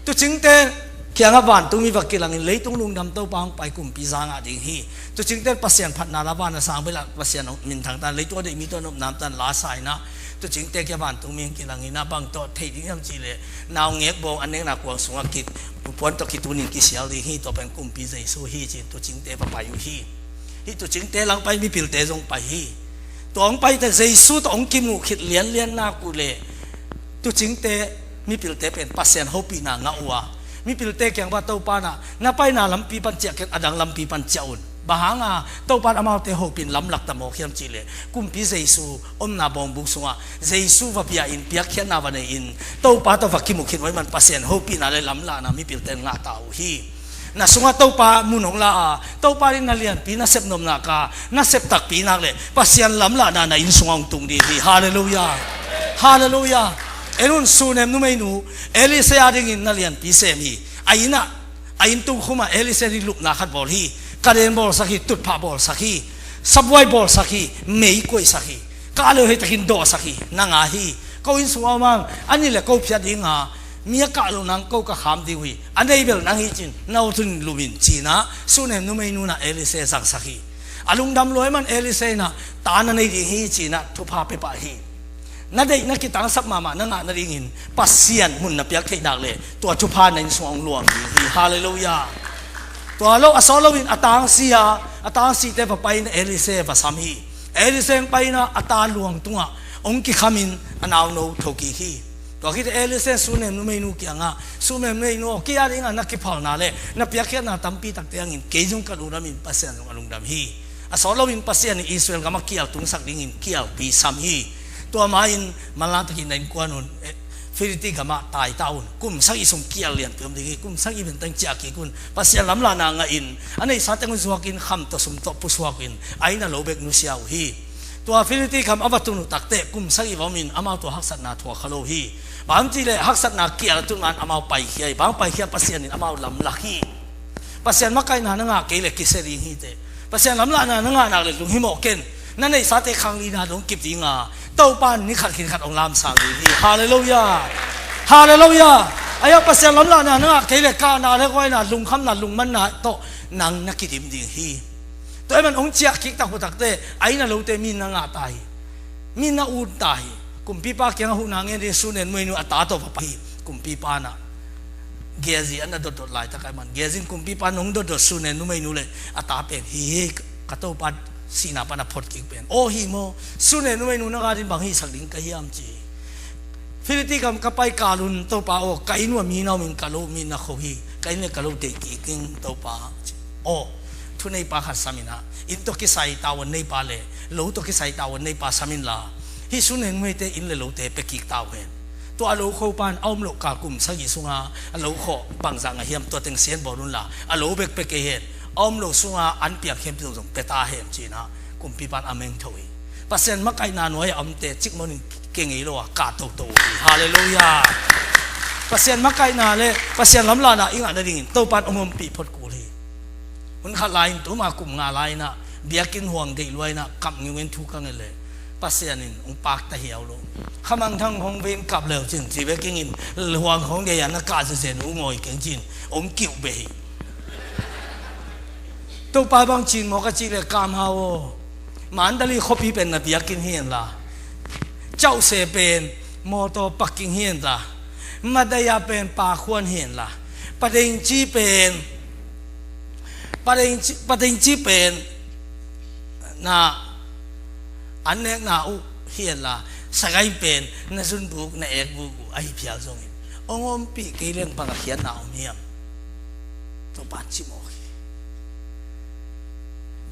Tuucingte kiangah vantungmi va kilangin leitung lungdam Topa hong pai kumpi za ngah ding hi. Tuucingte Pasian phatna la van a sang bela Pasian hong minthang tan, leitung a deih mi tawh nopnam tan la sa inah. Tuucingte kiangah vantungmi hong kilangin a bang tawh theih ding hiam cihleh naungek bawng a nekna kuang sungah ki puan tawh kitunin kisial ding hi. Tua pen kumpi Jesu hi ci-in tuucingte va pai uh hi. Hih tuucingte lang pai mipilte zong pai hi. Tua hong paite Jesu tawh hong kimuh khit lianlian nak uh leh tuucingte mipilte pen Pasian hopihna ngah uh a, mipilte kiangah Topa na, na paina lampi pan ciah ken a dang lampi pan ciah un. Bang hanga Topa in amaute hopih in lamlak ta mawk hiam cihleh kumpi Jesu omna bawngbuk sungah Jesu va bia in piakkhiatna va nei in Topa tawh va kimuh khit uh ahih man Pasian hopihna le lamlahna mipilte in ngah ta uh hi. Na sungah Topa mun hong la a, Topa in na lianpi na sep nopna ka, na sep takpi nak le Pasian lamlahna na inn sungah hong tung ding hi. Halleluiah. Halleluiah. En un, Sunem numeinu Elise a dingin na lianpi sem hi. A innah, a inn tungkhumah Elise in lupna khat bawl hi. Kaden bawlsak hi, tutphah bawlsak hi, sabuai bawlsak hi, mei kuaisak hi. Kah leu hei takin dawhsak hi. Nang a hi. Ko inn sungah mang a ni le ko phiat dinga mi a kah loh nang ko ka kham ding uh hi. A nei bel nang hi cin na aw tun lumin cinah Sunem numeinu na Elise zangsak hi. A lungdam lua ahih man Elise inah ta na nei ding hi cinah thupha pia pah hi. Na deih na kitangsap mahmah na ngah nadingin Pasian mun na piak theih nak le tua thupha na inn sungah hong luang ding hi. Halleluiah. Tua lo a sawt loin a tangsi a, a tangsite va pai in Elise va sam hi. Elise hong pai inah a ta luang tungah hong kikhamin a nauno thokik hi. Tua khit Elise in Sunem numeinu kiangah, Sunem numeinu aw, kei a dingah na kiphalna le na piakkhiatna tampi takte hangin kei zong ka lungdamin Pasian zong a lungdam hi. A sawt loin Pasian in Israel gamah kial tungsak dingin kialpi sam hi. Tua ma-in manlang takin na innkuan un, eh, Filiti gamah taita un. Kum sagih sung kial lianpi om ding hi. Kum sagih benteng ciah kik un. Pasian lamlahna ngahin a neihsa teng un zuakin kham tawh sum tawh pusuak in a inn a lo bek nusia uh hi. Tua Filiti gam a va tun uh takteh kum sagih va omin amau tua haksatna thuak kha lo hi. Bang hang cihleh haksatna kial a tun man amau paikhia hi. Bang paikhia, Pasian in amau lamlak hi. Pasian makaihna na ngah kei le kisia ding hi teh. Pasian lamlahna na ngah nak le lunghimawh ken. Na neihsate khanglina dong kip dinga Topa in ni khat khin khat hong lamsang ding hi. Halleluiah. Halleluiah. Aia Pasian lamlahna na ngah kei le kahna le guaina, lungkhamna lungmanna tawh nang na kidim ding hi. Tua ahih man hong ciah kik tak uh takteh a inn a lote mi na ngah ta hi. Mi na ut ta hi. Kumpipa kiangah huhna ngen ding Sunem numeinu a ta tawh va pai hi. Kumpipa na Gehazi a na dotdot laitak ahih man Gehazi in kumpipa nong dotdot Sunem numeinu le a ta pen hi hi, ka topa sihna pan a phot kik pen aw hi maw? Sunem numeinu na ngah ding bang hihsak ding ka hiam ci hi. Filiti gam ka pai kal un Topa aw, ka inn uah mi na omin ka lo mi na kho hi. Ka inn le ka lo deih kik ing Topa ci. Aw, thuneipa khat sam inah inn tawh kisai tavuan neipa le lo tawh kisai tavuan neipa sam inla hih Sunem numeite inn le lote pia kik ta uh hen. Tua a lo khopa in a om loh kal kum sagih sunga a lo khawh bangzah ngah hiam, tua teng sian bawl unla a lo bek pia kei hen. A om loh sunga an piang khempeuh zong pia ta hen cinah kumpipa in a mengtho hi. Pasian makaihna nuai-ah a omte cikmon in kia ngei lo a kah toto uh hi. Halleluiah. Pasian makaihna le Pasian lamlahna i ngah nadingin Topa in hong ompih phot kul hi. Hun khat lai-in tuma kum nga lai-inah biakinn huang deih lua-inah kap ngiungin thu ka nget leh Pasian in hong pakta hiau lo. Khamangthang hong vein kap leu cin ci ve kingin huang hong deih a na kah zezen uh ngawi keng cin hong kiuh beh hi. Topa bang cin maw ka cih leh kamhau aw. Mandalay khuapi pen na biakinn hi henla, Chawse pen mawtaw parking hi henla, Madaya pen pakhuan hi henla, Padengci pen Padengci, Padengci pen na an nekna uh hi henla, Sagaing pen na zunbuk na ekbuk uh ahi phial zongin hong ompih kei leng bang a khiatna om hiam? Topa in ci mawk hi.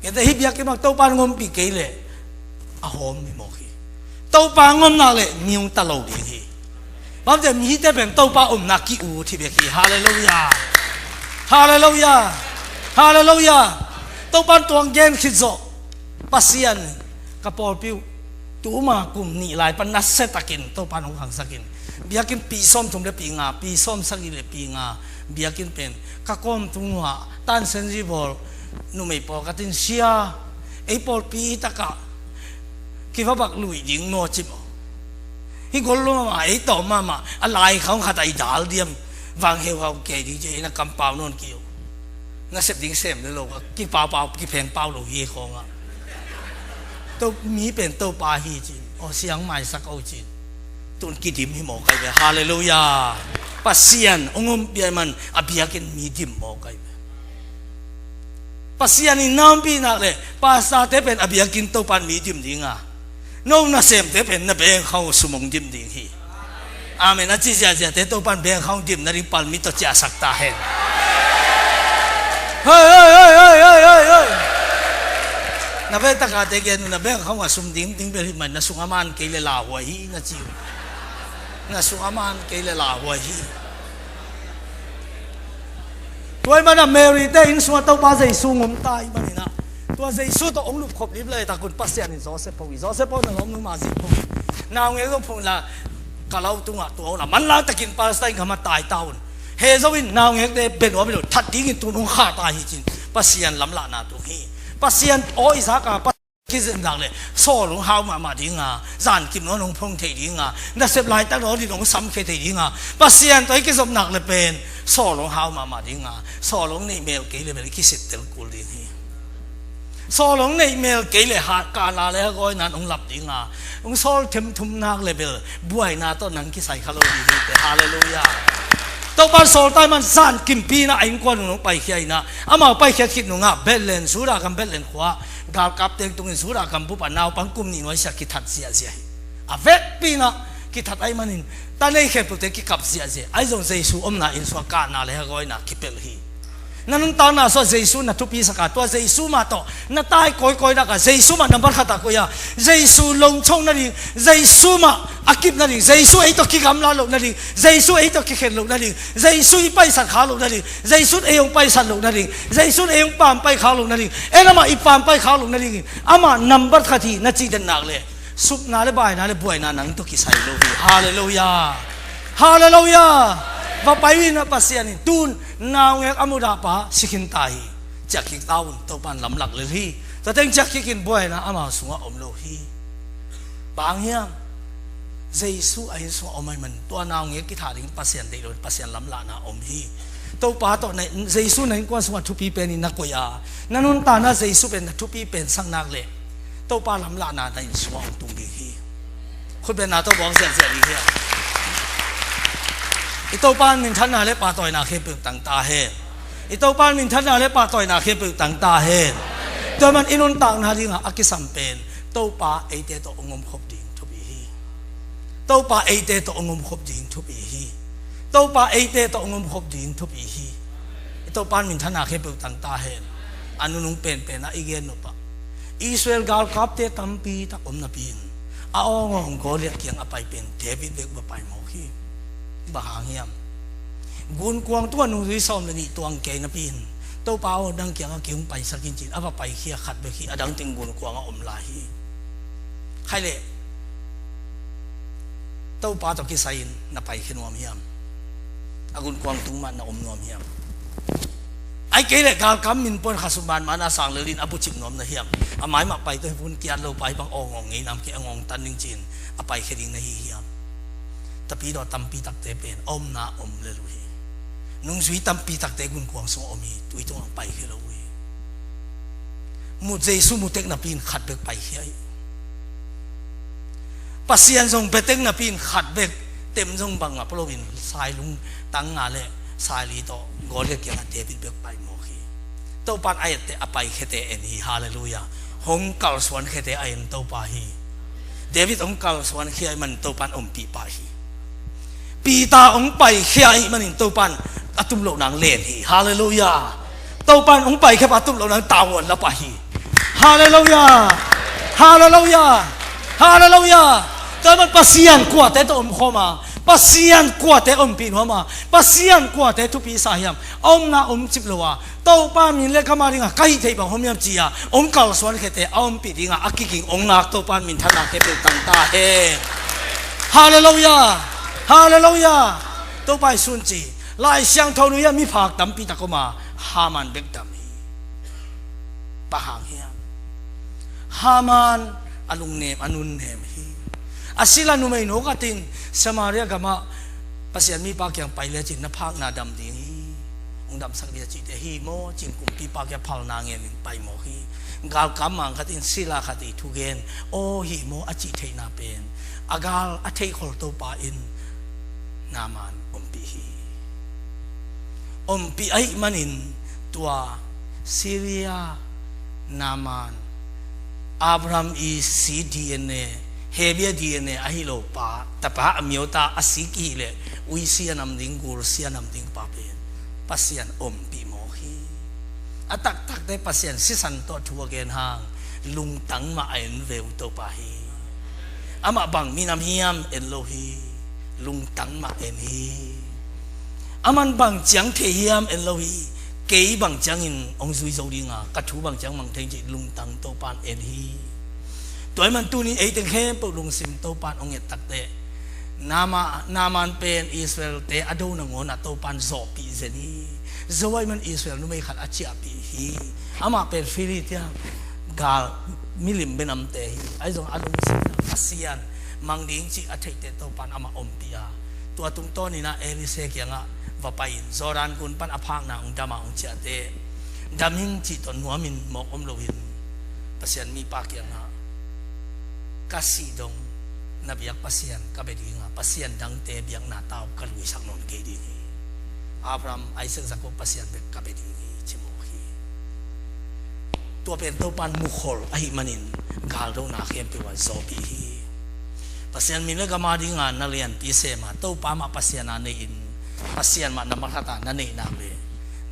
Kei te hih biakinn bang Topa hong ompih kei leh a hawm hi mawk hi. Topa hong om nak leh mi hong ta lo ding hi. Bang hang hiam cih leh mite pen Topa omna ki-ut hi bek hi. Halleluiah. Halleluiah. Halleluiah. Topa in tua hong gen khit zawh, Pasian, ka pawlpi uh tuma kum nih lai pan nasia takin Topa in hong khangsak in, biakinn pi sawmthum le pi nga, pi sawmsagih le pi nga, biakinn pen ka kawm tung uh ah Tanzania bawl numei pawlkhat in, "Sia, ei pawlpi hi takah kivabak luih ding naw ci maw? Hih gol lo mahmah, ei tawm mahmah, a lai khawng khat a i dal diam, vang heuhau kei ding ci, ei na kampau nawn kei uh. Na sep ding sem le lo, kipaupau, kiphengpau lo hi khawngah. To, mi pen Topa hi," ci-in, "Aw, siang maisak o," ci-in, tun kidim hi mawk ai ve. Halleluiah. Pasian hong ompih ahih man a biakinn mi dim mawk ai ve. Pasian in na ompih nak leh pastorte pen a biakinn Topa in mi dim ding a, no nasemte pen na bank account sum hong dim ding hi. Amen. A ci ziahziahte Topa in bank account dim nading palmit tawh ciahsak ta hen. Hei, hei, hei. Na bank account a sum dim ding bel hi mah, na sung a man kei leh lauhuai hi na ci uh. Na sung a man kei leh lauhuai hi. Tua ahih manin Mary te inn sungah Topa Jesu hong om ta ahih manin ah, tua Jesu tawh hong lupkhop lip laitak un Pasian in Joseph pho hi. Joseph pho, na lawmnu Mary pho hi. Naungek zong pho inla, ka lau tungah tua unla, manlang takin Palestine gam ah tai ta un. Heh zo in, naungekte bia nuam hi lo, that dingin tun hong khah ta hi ci-in Pasian lamlahna tung hi. Pasian aw Isaac a, Pasian kizep nak leh Saul hong hau mahmah ding a, zankim nawn hong phong thei ding a, nasep laitak nawn in hong samkhia thei ding a, Pasian tawh i kizop nak leh pen Saul hong hau mahmah ding a, Saul hong neih mel kei leh bel i kisittel kul ding hi. Saul hong neih mel kei leh ha, kahna le hagawina in hong lap ding a, hong sawl themthum nak leh bel buaina tawh nang kisai kha lo ding hi teh. Halleluiah. Topa in Saul ta ahih man zankimpi in ah a innkuan un hong paikhia in ah, amau paikhiat khit nungah Bethlehem, Judah gam Bethlehem khua-ah galkap teng tungin Judah gam bup ah naupang kum nih nuaisiah kithat ziahziah hi. A vekpi in ah kithat ahih manin ta nei khempeuhte kikap ziahziah. Ahi zong Jesu omna inn sungah kahna le hagawina kipelh hi. Na nuntakna sungah Jesu na thupisak a, tua Jesu mah tawh na tai kawikawi nak a, Jesu mah nambat khat ah koih a, Jesu lungchok nading, Jesu mah a kip nading, Jesu ei tawh kigamla loh nading, Jesu ei tawh kikhen loh nading, Jesu i paisan khak loh nading, Jesu in ei hong paisan loh nading, Jesu in ei hong pampai khak loh nading, en amah i pampai khak loh nading, amah nambat khat hi na cih den nak leh, supna le baina le buaina nang tawh kisai lo hi. Halleluiah. Halleluiah. Va pai uh in ah Pasian in tun naungek a mudah pa si khin ta hi. Ciah kik ta un, Topa in lamlak lel hi. Tua teng ciah kik in buaina amau sungah om lo hi. Bang hang hiam? Jesu a inn sungah om ahih man tua naungek kithah ding Pasian deih lo in Pasian lamlahna om hi. Topa tawh na, Jesu na innkuan sungah thupi pen in na koih a, na nuntakna Jesu pen na thupi pensak nak leh Topa lamlahna na inn sungah hong tung ding hi. Khutbetna tawh buak ziahziah ding hi. I Topa in minthanna le pahtawina khempeuh tang ta hen. I Topa in minthanna le pahtawina khempeuh tang ta hen. Tua ahih man i nuntakna dingah a kisam pen Topa eite tawh hong omkhop ding thupi hi. Topa eite tawh hong omkhop ding thupi hi. Topa eite tawh hong omkhop ding thupi hi. I Topa in minthanna khempeuh tang ta hen. A nunung penpen ah i gen nop ah, Israel galkapte tampi tak om napi in, a awngawng Goliath kiang a pai pen David bek va pai mawk hi. Bang hang hiam? Gunkuang tungah nungzui sawm le nih tuang kei napi in, Topa aw, nang kiangah kei hong paisak in ci-in a va paikhia khat bek hi, a dang teng gunkuang ah om lai hi. Khaileh Topa tawh kisai-in na paikhia nuam hiam? A gunkuang tung mah na om nuam hiam? Ahih kei leh galkap min puan khasum banban a sang lel in a bucip nuam na hiam? A mai mah pai tawh hi, vun kiat lo pai bang awngawng ngei nam kei, a ngawng tan ding ci-in a paikhia ding na hi hiam? Tapidaw tampi takte pen a omna om lel uh hi. Nungzui tampi takte gunkuang sungah om hi, tui tungah paikhia lo uh hi. Mut Jesu mu tek napi in khat bek paikhia hi. Pasian zong bia tek napi in khat bek, tem zong bang ngap loin sailung tang nga le saili tawh Goliath kiangah David bek pai mawk hi. Topa in a etteh a paikhiate en hi. Halleluiah. Hong kalsuankhete a en Topa hi. David hong kalsuankhia ahih manin Topa in ompih pah hi. Peter hong paikhia ahih manin Topa in a tum loh nang len hi. Halleluiah. Topa in hong paikhia pah a tum loh nang tavuan la pah hi. Halleluiah. Halleluiah. Halleluiah. Tua man Pasian kuate tawh omkhawm a, Pasian kuate ompih nuam a, Pasian kuate thupi sa hiam? A omna omcip lo a, Topa min le gam a dingah ka hih theih bang hong hiam ci-a hong kalsuan khiate a ompih dingah a kiging hong ngak Topa minthanna khempeuh tang ta hen. Halleluiah. Halleluiah. Topa i sun ci. Lai Siangtho nu hiam, miphak tampi tak om a, Haman bek dam hi. Bang hang hiam? Haman a lungnem, a nunnem hi. A sila numei nu khat in Samaria gamah Pasian mipa kiang pai lecin na phakna dam ding hi. Hong damsak ding a cihte hi maw, cin kumpipa kiang phalna ngen in pai mawk hi. Galkap mang khat in sila khat i thugen, aw hi maw a cih theihna pen a gal a theihkhol Topa in Naaman ompih hi. Ompih ahih manin tua Syria Naaman, Abraham i si D N A, Hebrew D N A ahi lo pa, tapa a miota a si kihih leh uisi a nam ding, gulsi a nam ding pa pen Pasian ompih mawk hi. A taktakte Pasian sisan tawh thu a gen hang lungtang mah a en ve uh Topa hi. Amah bang minam hiam en lo hi. Lungtang mah en hi. Aman bang ciang thei hiam en lo hi. Kei bang ciangin hong zui zo dinga, ka thu bang ciang mang thei cih lungtang Topan en hi. Tua ahih man tunin ei teng khempeuh lungsim Topan hong et takteh, Naama-, Naaman pen Israel-te a do nangawnah Topan zawhpih zen hi. Zo ahih man Israel numei khat a ciahpih hi. Amah pen Filistia gal milim benamte hi. Ahi zong a lungsim Pasian mang ding cih a theihte Topan amah ompih a, tua tungtawninah Elisha kiangah va pai-in Jordan gun pan a phakna hong dam a hong ciahte, dam hing cih tawh nuamin mawk om loin Pasian mipa kiangah, ka sih dong na biak Pasian ka bia dinga, pasian dangte biakna tau ka luisak nawn kei ding hi. Abraham, Isaac, Jacob Pasian bek ka bia ding hi, ci mawk hi. Tua pen Topan mukhol ahih manin galdona khempeuh ah zawhpih hi. Pasian min le gam a dinga na lianpi sem a, Topa mah Pasian a nei-in, Pasian mah na makaih a na neih nak leh,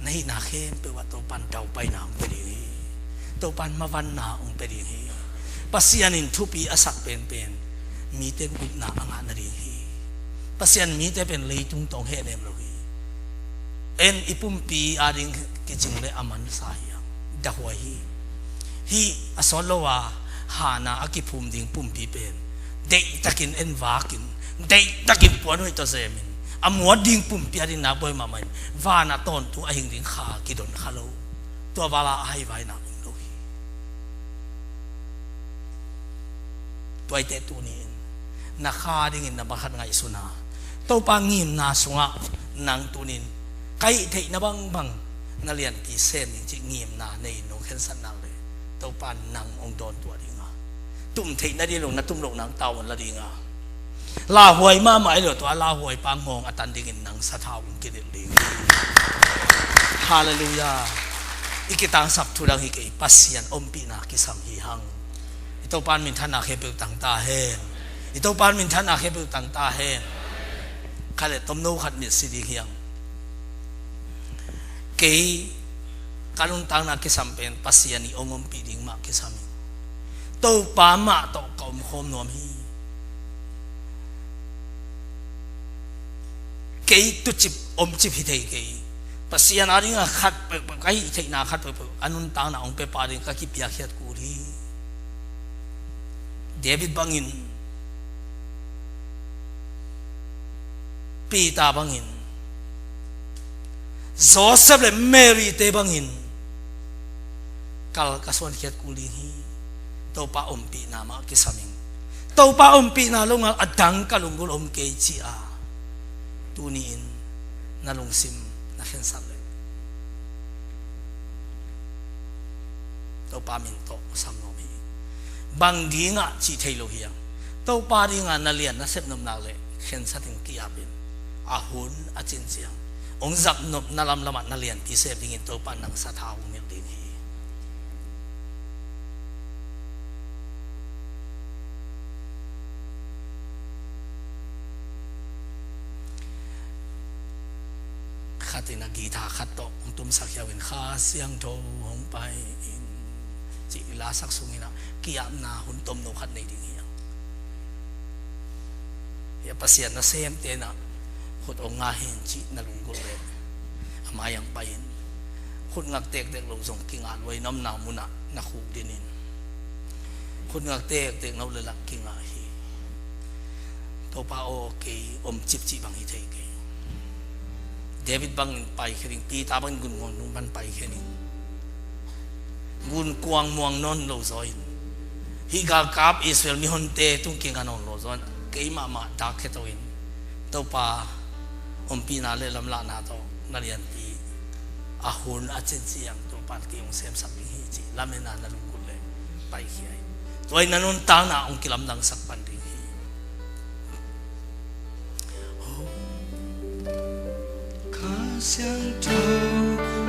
na hihna khempeuh ah Topan daupaina hong pia ding hi. Topan mavanna hong pia ding hi. Pasian in thupi a sak penpen mite gupna a ngah nading hi. Pasian mite pen leitung tawh hong hehnem lo hi. En i pumpi ading kicing le a mansa hi a, dahuai hi. Hih a sawt lo a hana a kiphum ding pumpi pen deihtakin en vakin, deihtakin puanhoih tawh zemin, a muat ding pumpi ading nak buai mahmah in, vana tawntung a hing ding kha kidon kha lo. Tua vala a haivaina om lo hi. Tuaite tuni-in na kha dingin na makhat ngaihsun a, Topa ngimna sungah nang tunin ka hih theihna bangbang na lianpi sem ding cih ngimna nei-in nong khensat nak leh, Topa nang hong dawntuah dinga, tum theih nading lo na tum loh nang tavuan la dinga, lauhuai mahmah ahi lo tua lauhuai pa ngawng a tan dingin nang sathau hong kidilh ding hi. Halleluiah. I kitangsap thu dang hi kei, Pasian ompihna kisam hi hang. I Topan minthanna khempeuh tang ta hen. I Topan minthanna khempeuh tang ta hen. Khat le tomno khat mitsi ding hiang. Kei ka nuntakna kisam pen Pasian i hong ompih ding mah kisam hi. Topa mah tawh ka omkhawm nuam hi. Kei tucip omcip hi thei kei. Pasian a dinga khat peuhpeuh, ka hih theihna khat peuhpeuh a nuntakna hong pia pa ding ka kipiakkhiat kul hi. David bangin, Peter bangin, Joseph le Mary te bangin kal ka suankhiat kul ding hi. Topa ompihna mah kisam ing. Topa ompihna longal a dang ka lunggulh om kei ci-a tuni-in na lungsim na khensat leh, Topa min tawh sam nuam hi. Bang dingah cih thei lo hiang. Topa dingah na lian na sep nopna leh khensat in ki-ap in, a hun a cin ciang hong zap nopna lamlamah na lianpi sem dingin Topa nang sathau hong nilh ding hi. Khat in a guitar khat tawh hong tumsak hiau in, Kha Siangtho hong pai in, cih lasak sungin ah ki-apna hun tomno khat nei ding hi hang. Hia Pasian nasemte in ah khut hong ngah hen cih na lunggulh leh a mai-ah pai in. Khut ngak tektek lo zong kingah lua in, a omna munah na khukdin in. Khut ngak tektek na uh leh lah kingah hi. Topa aw, kei om cipcip bang hi thei kei. David bangin paikhia ding, Peter bangin gunkuang tung pan paikhia ding. Gunkuang muang nawn lo zaw in, hih galkap Israel mihonte tung kingah nawn lo zaw in, keimah mah dakkhia to in, Topa ompihna leh lamlahna tawh na lianpi a hun a cin ciang Topa in kei hong semsak ding hi cih lametna na lunggulh leh paikhia in. Tua in na nuntakna hong kilamdangsak pan ding hi. Kha Siangtho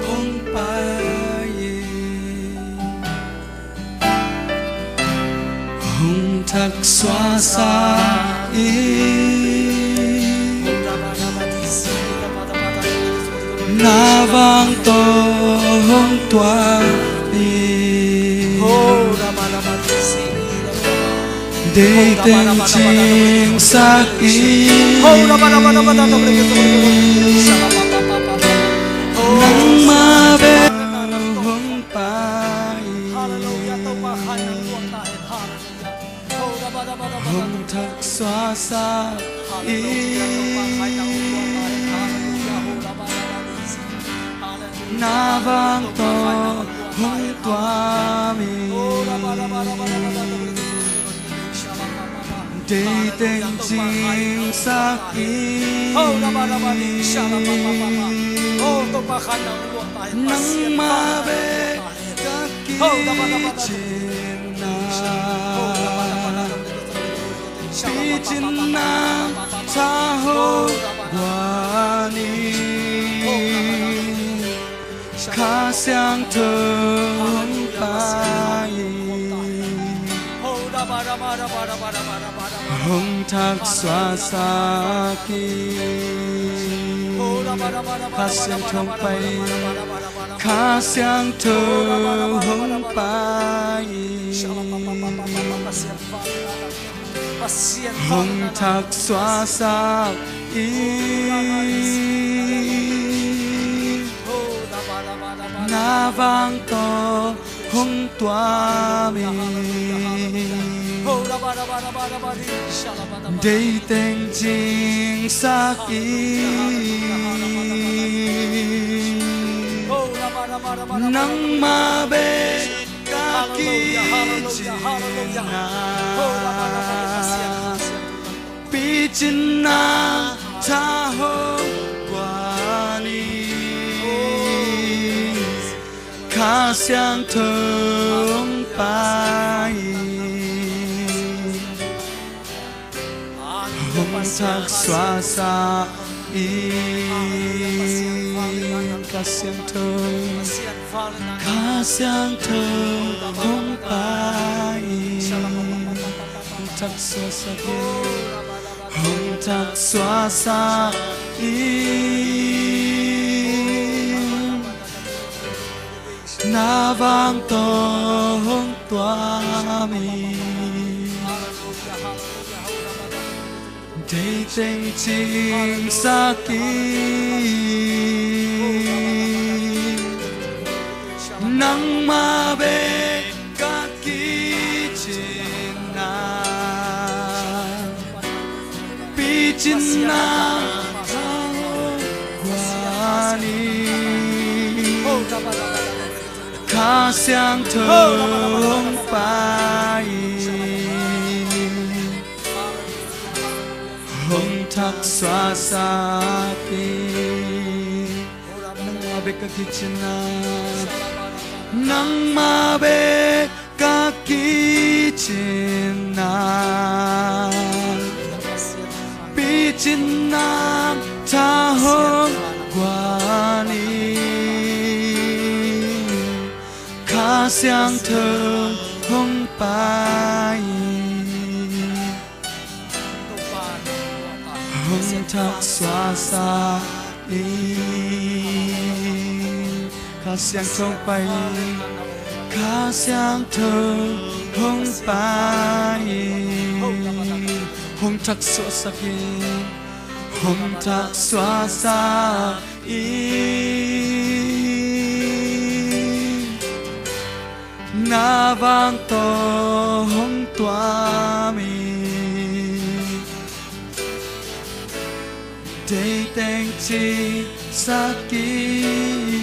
hong pai in, hong thaksuahsak in, na vang tawh hong tuam in. Deih teng cingsak in, nangmah bek hong pai. Hong thaksuahsak in, na vang tawh hong tuam in. Deih teng cingsak in, nangmah bek ka kicin na. Picin nang tha hong guan in, Kha Siangtho hong pai in, hong thaksuahsak in. Kha Siangtho hong pai in, Kha Siangtho hong pai in, hong thaksuahsak in, na vang tawh hong tuam in. Deih teng cingsak in, nangmah bek ka kicin na. Picin nang tha hong guan in, Kha Siangtho hong pai in, hong thaksuahsak in. Kha Siangtho, Kha Siangtho hong pai in, hong thaksuahsak in, hong thaksuahsak in, na vang tawh hong tuam in. Deih teng cingsak in, nangmah bek ka kicin na. Picin nang tha hong guan in, Kha Siangtho hong pai in, hong thaksuahsak in. Nangmah bek ka kicin na, nangmah bek ka kicin na. Picin nang tha hong guan in, Kha Siangtho hong pai in, hong thaksuahsak in. Kha Siangtho hong pai in, Kha Siangtho hong pai in, hong thaksuahsak in, hong thaksuahsak in, na vang tawh hong tuam in, deih teng cingsak in.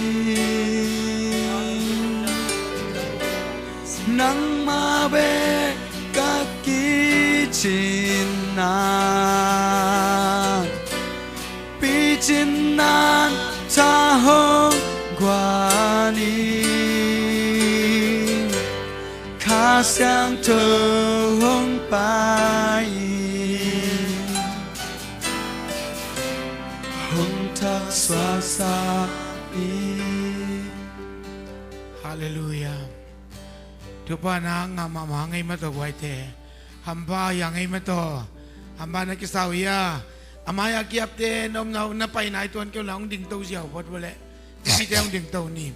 Nangmah bek ka kicin a, picin nan tha hong guan in, Kha Siangtho hong pai in, hong thaksuahsak in. Halleluiah. Thupha na ngah mahmah ngei mah tawh guaite. Hampha hi a ngei mah tawh. Hampha na kisa uh hia? A mai-a kiapte na omna uh na pai nai tuan kei uh la hong dingto ziau phot vua leh. Mipite hong dingto ni.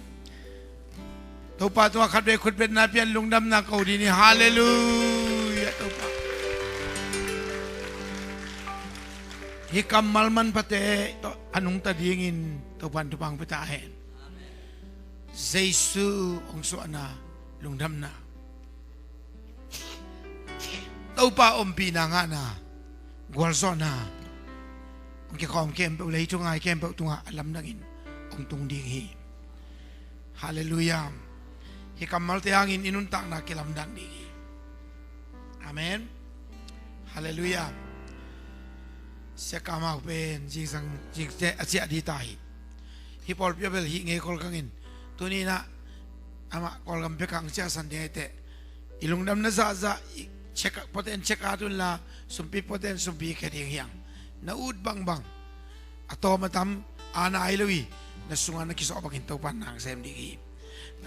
Topa tungah khatvei khutbetna pia in, lungdamna ko dih ni. Halleluiah. Topa, hih kammal manphate tawh a nungta dingin Topa in thupha hong pia ta hen. Jesu hong suahna, lungdamna, Topa ompihna ngahna, gualzawhna hong kikhawm khempeuh, lei thungai khempeuh tungah a lamdangin hong tung ding hi. Halleluiah. Hih kammalte hangin i nuntakna kilamdang ding hi. Amen. Halleluiah. Sia Kam Mau pen zingsang zingte a ciah dih ta hi. Hih pawlpi ah bel hih ngei Kawlgam in, tuni in ah amah Kawlgam pek ah hong ciahsan ding hi teh. I lungdamna zahzah i check, pawlte'n check out un la, sumpi pawlte'n sumpi khia ding hi hang. Na ut bangbang, a tawm a tam, a nai lo hi. Na sungah na kizawh bangin Topa in na hong sem ding hi.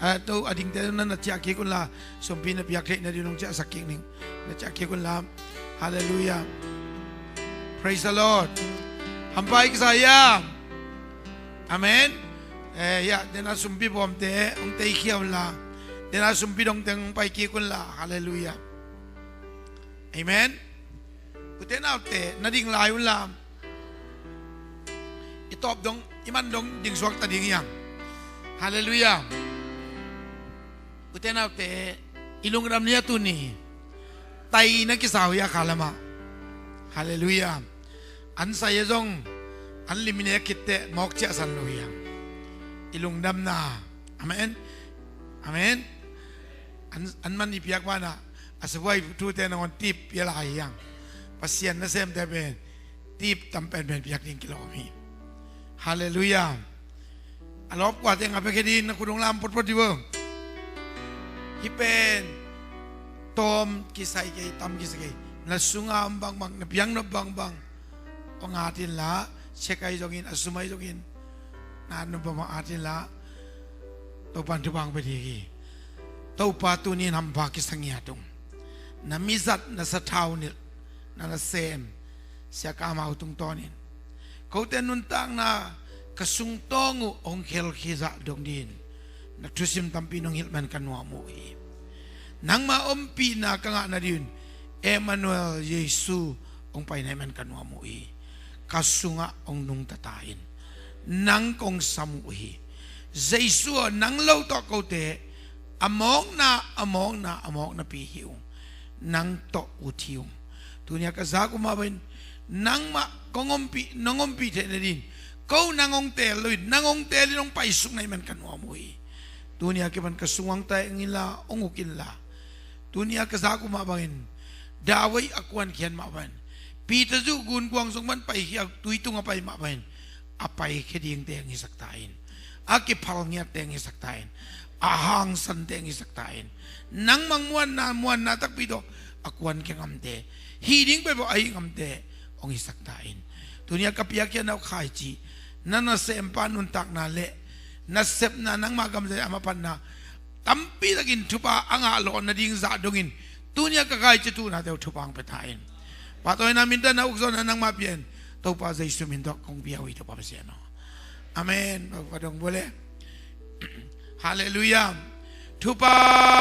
A, to a dingte na, na ciah kik un la, sumpi na piak theih nading hong ciahsak kik ning. Na ciah kik un la. Halleluiah. Praise the Lord. Hampha i kisa hiam? Amen. Eh, ya, den a sumpi bawmte hong teikhia un la, den a sumpi dongteng hong pai kik un la. Halleluiah. Amen. Ute naute, na ding lai un la, i tawp dong, i man dong ding suak ta ding hi hang. Halleluiah. Ute naute, i lungdam ni a tuni. Tai na kisa uh hia kha lamah? Halleluiah. An sai a zong, an lim i nek khit teh mawk ciahsan lo hi hang. I lungdamna. Amen. Amen. An, an man i piak banah a sipuai thute nangawn tip pia lai hi hang. Pasian nasemte pen tip tam penpen piak ding kilawm hi. Halleluiah. A lawp kuate nga pia khe ding, na khut hong lam potpot dih vo. Hih pen tawm kisai kei, tam kisai kei. Na sunga om bangbang, na piaknop bangbang hong at in la, check ahi zongin, a sum ahi zongin, na at nop bangbang at in la, Topa in thupha hong pia ding hi. Topa tuni in hampha kisa ngiat ung. Na mizat, na sathau nilh, na nasem Sia Kam Mau tungtawnin, kote nuntakna ka sungtawng uh hong khelkhia zah dong dingin na thusim tampi nong hilh man ka nuam uh hi. Nangma ompihna ka ngah nadingin Emmanuel, Jesu hong pai na hih man ka nuam uh hi. Ka sungah hong nungta ta in. Nang kong sam uh hi. Jesu aw, nang lo tawh kote a mawkna, a mawkna, a mawknapi hi ung. Nang tawh ut hi ung. Tuni a ka zak uh mah bangin nangmah kong ompih, nong ompih theih nadingin ko nang hong teel loin, nang hong teelin hong paisuk na hih man ka nuam uh hi. Tuni a kipan ka sung hong teng inla, hong uk inla. Tuni a ka zak uh mah bangin David a kuankhiat mah bangin, Peter zuh gunkuang sung pan paikhia tui tungah pai mah bangin, a paikhia dingte hong hisak ta in. A kiphalngiatte hong hisak ta in. A hangsante hong hisak ta in. Nangmah muanna, muanna takpi tawh a kuankhia ngamte, hih ding peuhpeuh a hih ngamte hong hisak ta in. Tuni a ka piakkhiatna uh khaici, na nasempa nuntakna le nasepna, nangmah gamzat a mapatna tampi takin thupha a ngah lawh nading zah dongin, tuni a ka khaici tuhnate uh thupha hong pia ta in. Pahtawina, minthanna, ukzawhna nangmah pia in. Topa Jesu min tawh kong pia uh hi, Topa Pasian aw. Amen. Topa dong bawle. Halleluiah. Thupha.